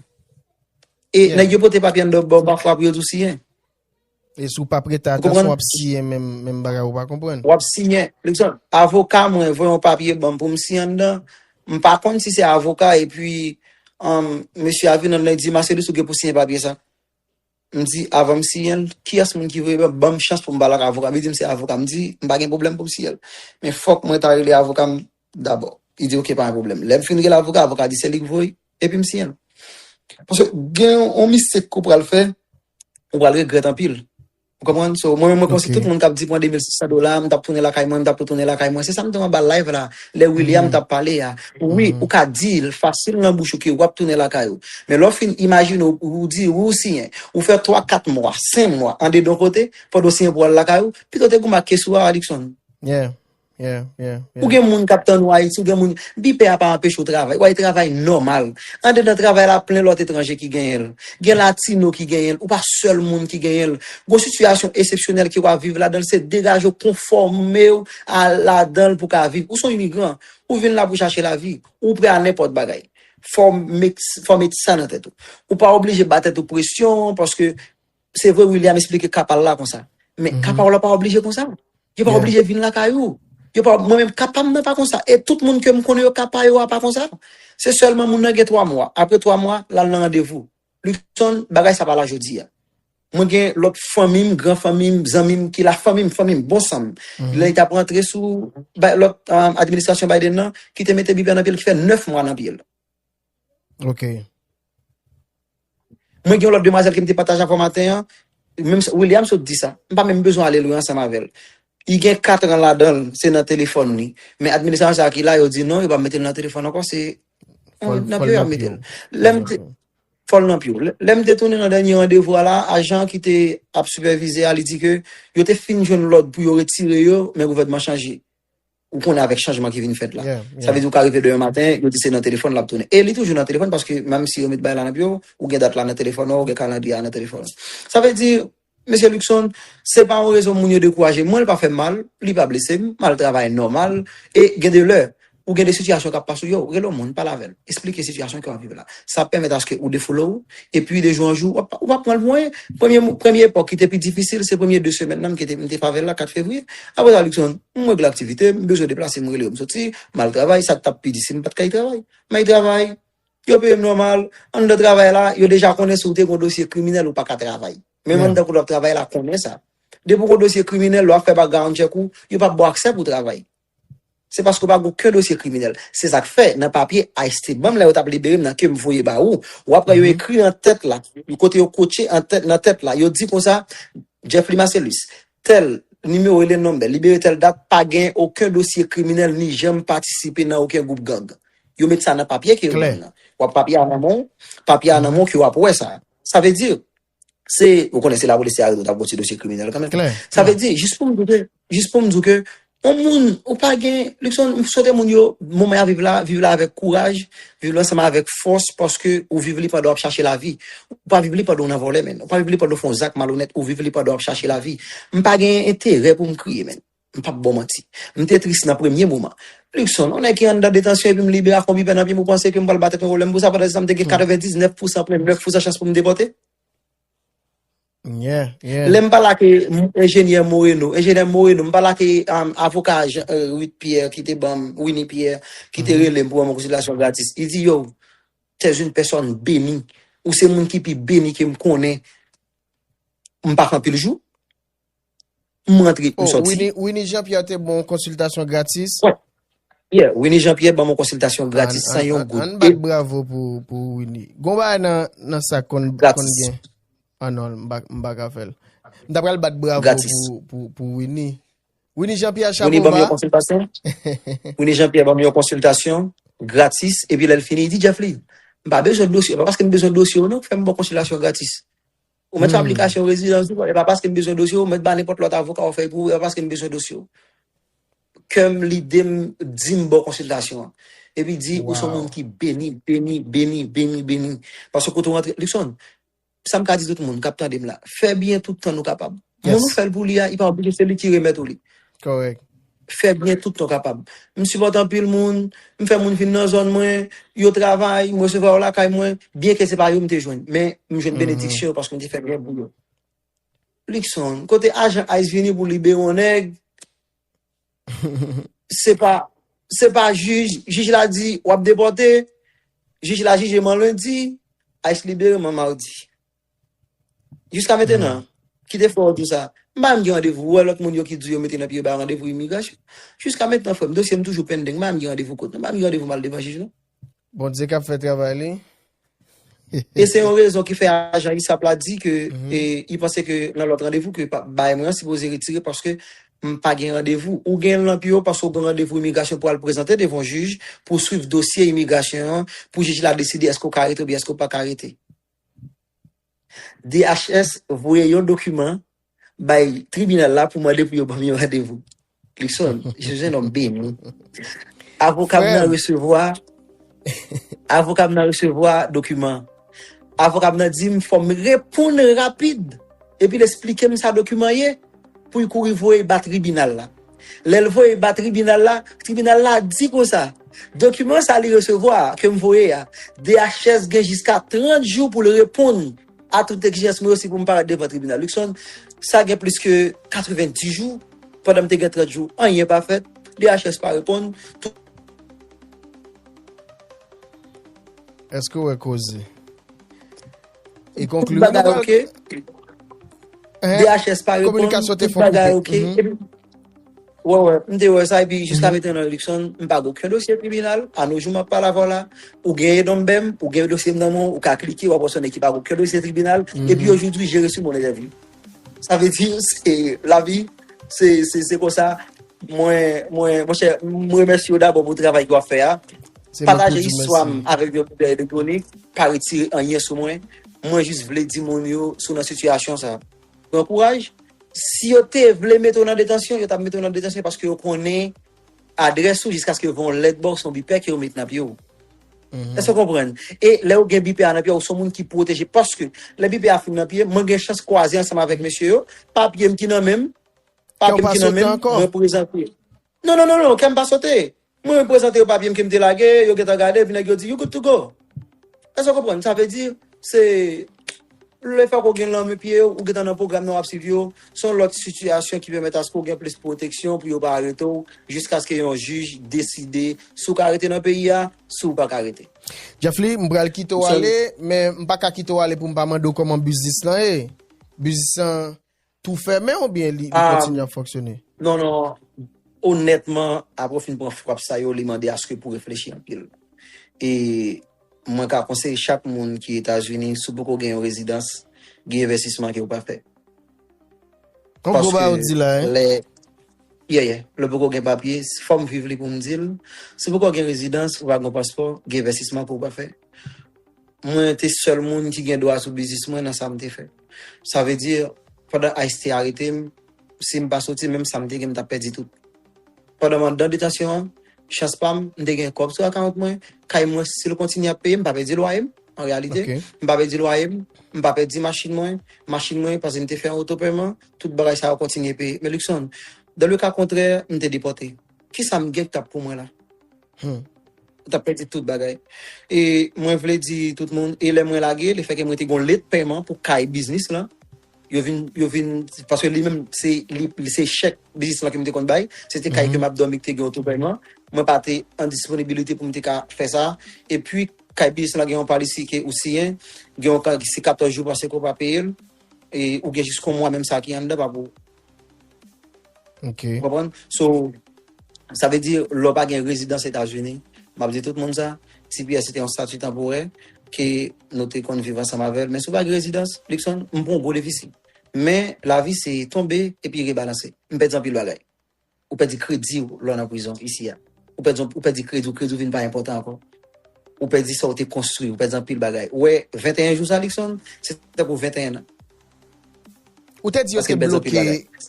E nèg yo pote papye anndan ba w pafwa pou yo di w siyen. E si w p ap prete atansyon, w ap siyen menm, menm bagay ou pa konprann. W ap siyen. Luckson, avoka mwen voye yon papye ban m pou m siyen anndan. M pa konn si se avoka, epi, um, mesye a vin anndan, li di, Marcelus, ou gen pou siyen papye sa. M di, avan m siyen l, kiyès moun ki voye ban m, ban m chans pou m pale ak avoka m? Li di m se avoka. M di, m pa gen pwoblèm pou m siyen l. Men fòk mwen ta rele avoka m dabò. Li di, oke, pa gen pwoblèm. Lè m fin rele avoka, avoka di se li k voye, epi m siyen l. Paske gen yon mistik ke w pral fè, ou pral regrèt anpil. Ou konprann? So, mwen menm, mwen panse tout moun k ap di pran de mil sis san dola, m t ap tounen lakay mwen, m t ap retounen lakay mwen. Se sa m te anba live la, lè William t ap pale a. Wi, ou ka di l fasil nan bouch ou ke w ap tounen lakay ou. Men lè w fin imajine w, ou di, wi, ou siyen, ou fè twa, kat mwa, senk mwa, andedan yon kote, pandan w siyen pou w al lakay ou, pito w te goumen ak kes ou a, Luckson. Yeah, yeah, yeah, yeah. Ou gen moun k ap tann ou Ayiti, ou gen moun, bipè a pa anpeche w travay, w al travay nòmal. Andedan travay la, plen lòt etranje ki genyen l. Gen latino ki genyen l, ou pa sèl moun ki genyen l. Gon sitiyasyon eksepsyonèl ke w ap viv ladan l, se degaje w, konfòme w a ladan l pou w ka viv. Ou se yon imigran, ou vin la pou chache lavi, ou prè a nenpòt bagay. Fò w met, fò w met sa nan tèt ou. Ou pa oblije ba tèt ou presyon, paske se vre William esplike ka pa l la konsa. Men ka pa w la pa oblije konsa. Yo pa oblije vin lakay ou. Yo pa, mwen menm, ka pa m nan pa konsa. E tout moun ke m konnen yo ka pa yo a pa konsa. Se sèlman moun nan gen twa mwa. Apre twa mwa, l al nan randevou. Luckson, bagay sa pa la jodi a. Mwen gen lòt fanmi m, gran fanmi m, zanmi m ki la, fanmi m, fanmi m, bon san m. Lè li t ap rantre sou ba- lòt, um, administrasyon Biden nan, ki te mete bipè nan pye l, ki fè nèf mwa nan pye l. Ok. Mwen gen yon lòt demwazèl ke m te pataje avè w maten an, menm s- William sot di sa. M pa menm bezwen ale lwen ansanm avè l. Li gen kat an ladan l, se nan telefòn li. Men administrasyon sa a ki la, yo di non, yo pa mete l nan telefòn ankò, se Fò l- nan fò l pye yo nan ap mete pye l. w. Lè m te, fò l nan pye w. Lè, lè m te tounen nan dènye randevou a la, ajan ki te ap sipèvize a, li di ke yo te fin jwenn lòd pou yo retire yo, men gouvènman chanje. Ou konnen avèk chanjman ki vin fèt la. Yeah, Sa vle yeah. di ou ka rive demen maten, yo di se nan telefòn l ap tounen. E li toujou nan telefòn paske menm si yo met bagay la nan pye w, ou gen dat la nan telefòn ou, ou gen kalandriye a nan telefòn ou. Sa vle di, mesye Luckson, se pa yon rezon moun yo dekouraje. Mwen, li pa fè m mal, li pa blese m, m al travay nòmal. E gen de lè, ou gen de sitiyasyon k ap pase w, yo, rele yon moun, pale avè l. Esplike sitiyasyon ke w ap viv la. Sa ap pèmèt aske ou defoule w, epi de jou an jou, w ap, ou p ap pran l pou anyen. Premye, mo- premye epòk ki te pi difisil, se premye de semèn nan, m ki te, m te fè avè l la, kat fevriye. Apre sa, Luckson, m regle aktivite, m bezwen deplase, m rele yo, m soti, m al travay, sa k t ap pi di si m pa t kay travay. M al travay, yo peye m nòmal, anndan travay la, yo deja konnen si w te gen yon dosye kriminèl, ou pa ka travay. Menm Yeah. anndan kote w ap travay la konnen sa. Depi w gen yon dosye kriminèl, lè w ap fè background check ou, yo p ap ba w aksè pou w travay. Se paske w pa gen okenn dosye kriminèl. Se sa k fè, nan papye ICE te ban m lè yo t ap libere m nan ke m voye ba ou, w ap wè yo Mhm. ekri nan tèt la, kote yo kotche an tèt, nan tèt la, yo di konsa, Jeffrey Marcellus, tèl nimewo, rele nonm, libere tèl dat, pa gen okenn dosye kriminèl, ni janm patisipe nan okenn gwoup gang. Yo met sa nan papye ke yo ban Klè. m nan. W ap papye a nan men w, papye a nan men Mhm. w ke w ap wè sa. Sa vle di, se, ou konnen se lapolis te arete w, t ap gon ti dosye kriminèl kanmenm. Klè, Sa vle klè. di, jis pou m di w ke, jis pou m di w ke, yon moun, ou pa gen, Luckson, m swete moun yo, moman y ap viv la, viv la avèk kouraj, viv la ansanm avèk fòs, paske ou viv li pandan w ap chache lavi. Ou pa viv li pandan w nan vòlè, men. Ou pa viv li pandan w fè yon zak malonèt, ou viv li pandan w ap chache lavi. M pa gen enterè pou m kriye, men. M p ap ba w manti. M te tris nan premye moman. Luckson, yon nèg ki anndan detansyon epi m libere ak yon bipè nan pye m, ou panse ke m pral ba tèt mwen pwoblèm pou sa, pandan se tan m te gen Hmm. katrevendiznèf pousan pwen nèf pousan chans pou m depòte? Yeah, yeah. Lè m pale ak, eh, m- enjenyè Moreno, enjenyè Moreno, m pale ak, eh, um, avoka Jean, eh, Ruth Pierre ki te ban m, Winnie Pierre, ki te Mhm. rele m pou ban m yon konsiltasyon gratis. Li di, yo, t'es une personne bénie. Ou se moun ki pi beni ke m konnen. M pa fè anpil jou. M rantre, m Oh, sòti. Winnie, Winnie Jean-Pierre te bon konsiltasyon gratis. Yeah, Winnie Jean-Pierre ban m yon konsiltasyon An, gratis san an, yon an, goud. ann bat bravo pou, pou Winnie. Gon bagay nan, nan sa konn, konn Gratis. Gen. Ah non, m pa, m pa ka fè l. M ta pral bat bravo Gratis. Pou, pou, pou Winnie. Winnie Jean-Pierre, Winnie chapo ban m yon ba. Konsiltasyon. Winnie Jean-Pierre ban m yon konsiltasyon gratis. Epi lè l fini, li di, Jeffrey, m pa bezwen dosye. E pa paske m bezwen dosye w non, k fè m ba w konsiltasyon gratis. Ou mèt fè Hmm. aplikasyon rezidans ou, e pa paske m bezwen dosye w, ou mèt ba nenpòt lòt avoka ou fè l pou ou, e pa paske m bezwen dosye w. Kè m, lide m, di m ba w konsiltasyon an. Epi di, ou se yon Wow. Moun ki beni, beni, beni, beni, beni. Paske kote w rantre, Luckson, sa m ka di tout moun k ap tande m la, fè byen tout tan nou kapab. Moun ou Yes. Fè l pou li a, li pa oblije se li ki remèt ou li. Kòrèk. Fè byen tout tan w kapab. M sipòte anpil moun, m fè moun vin nan zòn mwen, yo travay, m resevwa yo lakay mwen, byenke se pa yo m te jwenn, men m jwenn Mhm. benediksyon yo paske m te fè byen pou yo. Luckson, kote ajan ICE vini pou libere yon nèg, se pa, se pa jij, jij la di, w ap depòte, jij la jije m an lendi, ICE libere m an madi. Jiska mentenan, Hmm. ki te fè w di sa? M pa menm gen randevou, ou wè lòt moun yo ki di yo mete nan pye yo bay randevou imigrasyon. Jiska mentenan, frè m, dosye m toujou pending, m pa menm gen randevou kot, m pa menm gen randevou m al devan jij, non. Bondye k ap fè travay li. E se yon rezon ki fè ajan USAP la di ke, Mhm. e, li panse ke nan lòt randevou ke pa- bagay mwen an sipoze retire paske m pa gen randevou. Ou gen l nan pye w paske w gen randevou imigrasyon pou al prezante devan jij, pou swiv dosye imigrasyon an, pou jij la deside èske w ka rete oubyen èske w pa ka rete. D H S voye yon dokiman bay tribinal la pou mande pou yo ban m yon randevou. Luckson, je suis un homme béni. Avoka m nan Frè m. Resevwa, avoka m nan resevwa dokiman. Avoka m nan di m fò m reponn rapid. Epi l esplike m sa dokiman ye pou l kouri voye ba tribinal la. Lè l voye ba tribinal la, tribinal la di konsa, dokiman sa li resevwa a, ke m voye a, D H S gen jiska trant jou pou l reponn a tout egzijans mwen osi pou m parèt devan tribinal. Luckson, sa gen plis ke katrevenndis jou, pandan m te gen trant jou, anyen pa fèt, D H S pa reponn. Tout Èske w wè koze? E tout konkli, bagay nou pral oke. Hein? D H S pa reponn, Kominikasyon te tout fon bagay koupe. oke. Mhm. Epi, Wè, wè, m te wè sa, epi jiska mentnan, Luckson, m pa gen okenn dosye tribinal. A nos jours, m ap pale avè w la, ou gen non m, ou gen dosye m nan men w, ou ka klike, w ap wè se yon nèg ki pa gen okenn dosye tribinal. Epi aujourd'hui, j'ai reçu mon interview. Sa vle di, se lavi, se, se, se konsa. Mwen, mwen, monchè, m remèsye w dabò pou travay ke w ap fè a. Pataje istwa m avèk yon medya elektwonik, pa retire anyen sou mwen. Mwen jis vle di moun yo, si w nan sitiyasyon sa, pran kouraj. Si yo te vle mete w nan detansyon, yo t ap mete w nan detansyon paske yo konnen adrès ou jiskaske yo voye yon lèt ba w, se yon bipè ke yo met nan pye w. Èske w konprann? E lè yo gen bipè a nan pye w, se yon moun ki pwoteje. Paske lè bipè a fin nan pye m, mwen gen chans kwaze ansanm avèk mesye yo, papye m ki nan men m, papye m ki nan men m, mwen prezante. Non, non, non, non, kè m pa sote. Mwen prezante yo papye m ke m te lage, yo gentan gade, epi nèg yo di, "You good to go." Èske w konprann? Sa vle di, se lefètke w gen lanmen pye, ou gentan nan pwogram nan, w ap swiv yo, se yon lòt sitiyasyon ki pèmèt aske w gen plis pwoteksyon pou yo pa arete w, jiskaske yon jij deside si w ka rete nan peyi a, si w pa ka rete. Jeffly, m pral kite w ale, men m pa ka kite w ale pou m pa mande w kòman biznis lan ye. Biznis lan tou fèmen oubyen li, li kontinye ap fonksyone? Non, non. Onètman, apre w fin pran frap sa yo, li mande aske pou reflechi anpil. E mwen ka konseye chak moun ki Etazini, si w poko gen yon rezidans, gen envestisman ke w pa fè. Yon gwo bagay ou di la, hein? Lè, yeah, yeah, lè w poko gen papye, fò m viv li pou m di l. Si w poko gen rezidans, ou pa gen paspò, gen envestisman ke w pa fè. Mwen te sèl moun ki gen dwa sou biznis mwen nan sa m te fè. Sa vle di, pandan ICE te arete m, si m pa soti, menm sa m te gen, m t ap pèdi tout. Pandan m anndan detansyon an, chans pa m, m te gen kòb sou akawont mwen, kay mwen, si l kontinye ap peye, m pa pèdi lwaye m, an reyalite. M pa pèdi lwaye m, m pa pèdi machin mwen, machin mwen, paske m te fè yon oto pèman, tout bagay sa yo kontinye peye. Men Luckson, dans le cas contraire, m te depòte. Kisa m gen k t ap pou mwen la? Ou t ap pèdi tout bagay. E mwen vle di tout moun, e lè mwen lage, lefètke mwen te gen yon lèt pèman pou kay biznis lan, yo vin, yo vin, paske li menm, se, li, se chèk biznis lan ke m te konn bay, se te kay ke m ap dòmi ki te gen oto pèman, mwen pa te an disponibilite pou m te ka fè sa, epi kay biznis lan gen yon palisi ke ou siyen, gen yon ka, se katòz jou pase ke w pa peye l, e ou gen jis yon mwa menm sa ki anndan pa pou ou. Ok. Ou konprann? So, sa vle di, lè w pa gen rezidans Etazini, m ap di tout moun sa, T P S se te yon stati tanporè ke nou te konn viv ansanm avè l. Men si w pa gen rezidans, Luckson, m pran yon gwo defisi. Men, lavi se tonbe epi rebalanse. M pèdi anpil bagay. Ou pèdi kredi w lè w nan prizon isi a. Ou pèdi, ou pèdi kredi w, kredi w vin pa enpòtan ankò. Ou pèdi sa w te konstwi, ou pèdi anpil bagay. Ou wè, venteyen jou sa, Luckson, se tankou venteyen an. Ou te di yo te bloke,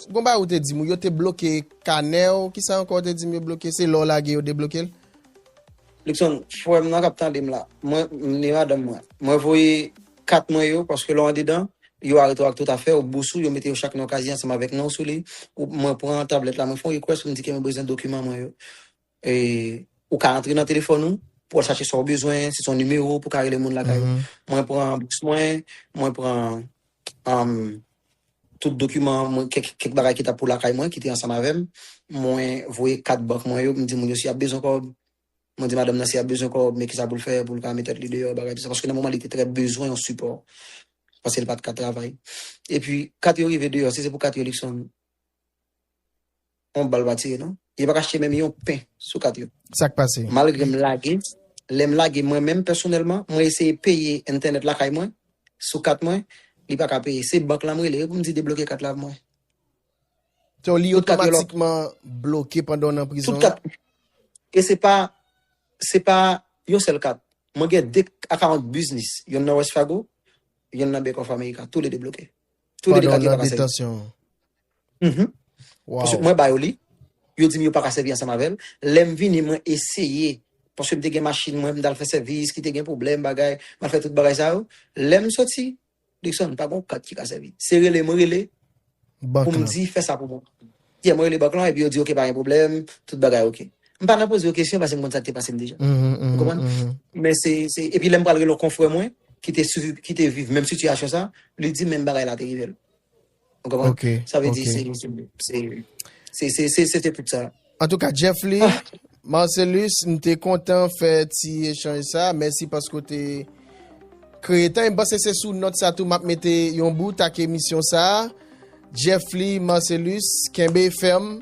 gon bagay ou te di m, yo te bloke kanè w, kisa ankò ou te di m yo bloke, se lè w lage yo debloke l? Luckson, frè m nan k ap tande m la, mwen, m ni madanm mwen. Mwen voye kat mwen yo, paske lè w andedan, yo arete w ak tout afè w, bous ou, yo mete yo chak nan yon kazye ansanm avèk non w sou li. Ou, mwen pran tablèt la, mwen fè yon request pou m di ke mwen bezwen dokiman mwen yo. E, ou ka antre nan telefòn ou, pou w al chache sa w bezwen, si se yon nimewo pou w ka rele moun lakay ou. Mwen pran bous mwen, mwen pran, um, tout dokiman mwen, kèk, kèk bagay ki t ap pou lakay mwen, ki te ansanm avè m. Mwen voye kat bank mwen yo, m di moun yo si y ap bezwen kòb. Mwen di madanm nan si y ap bezwen kòb, men kisa pou l fè, pou l ka met tèt li deyò, bagay tou sa. Paske nan moman li te trè bezwen yon sipò. Paske l pa t ka travay. Epi, kat yo rive deyò, si se pou kat yo, Luckson, yon bal pa tire, non. Yo pa ka achte menm yon pen sou kat yo. Sa k pase? Malgre m lage, lè m lage, mwen menm, pèsonèlman, mwen eseye peye entènèt lakay mwen, sou kat mwen, li pa ka peye. Se bank la m rele yo pou m di debloke kat la pou mwen. So, li otomatikman bloke pandan w nan prizon an? Tout kat. E se pa, se pa yon sèl kat. Mwen gen de akawont biznis. Yonn nan Wells Fargo, yonn nan Bank of America. Tou le de bloke. Tou le de kat yo pa ka sèvi. Pandan w nan detansyon an? Mhm. Paske mwen ba yo li, yo di m yo pa ka sèvi ansanm avè l. Lè m vini, mwen eseye, paske m te gen machin mwen, m t al fè sèvis ki te gen pwoblèm, bagay, m al fè tout bagay sa yo. Lè m soti, Luckson, pa gen yon kat ki ka sèvi. Se rele mwen rele pou m di fè sa pou mwen. Yeah, mwen rele bank lan, epi yo di, "Ok, pa gen pwoblèm, tout bagay ok." M pa nan poze yo kesyon paske m konn sa k te pase m deja. Ou konprann? Men se, se, epi lè m pral rele yon konfrè mwen, ki te swiv, ki te viv menm sitiyasyon sa, li di menm bagay la te rive l. Ou konprann? Ok, sa vle di, ok, se, se, se, se, se, se, se te tout sa. Antouka, Jeffly, ah, Marcelus, m te kontan fè ti echanj sa. Mèsi paske w te kreye tan. E m panse se sou nòt sa tou m ap mete yon bout ak emisyon sa. Jeffly Marcelus, kenbe fèm.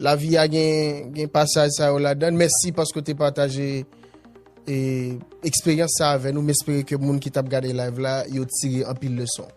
Lavi a gen, gen pasaj sa yo ladan. Mèsi paske w te pataje e, eksperyans sa avè nou. M espere ke moun ki t ap gade live la, yo tire anpil leson.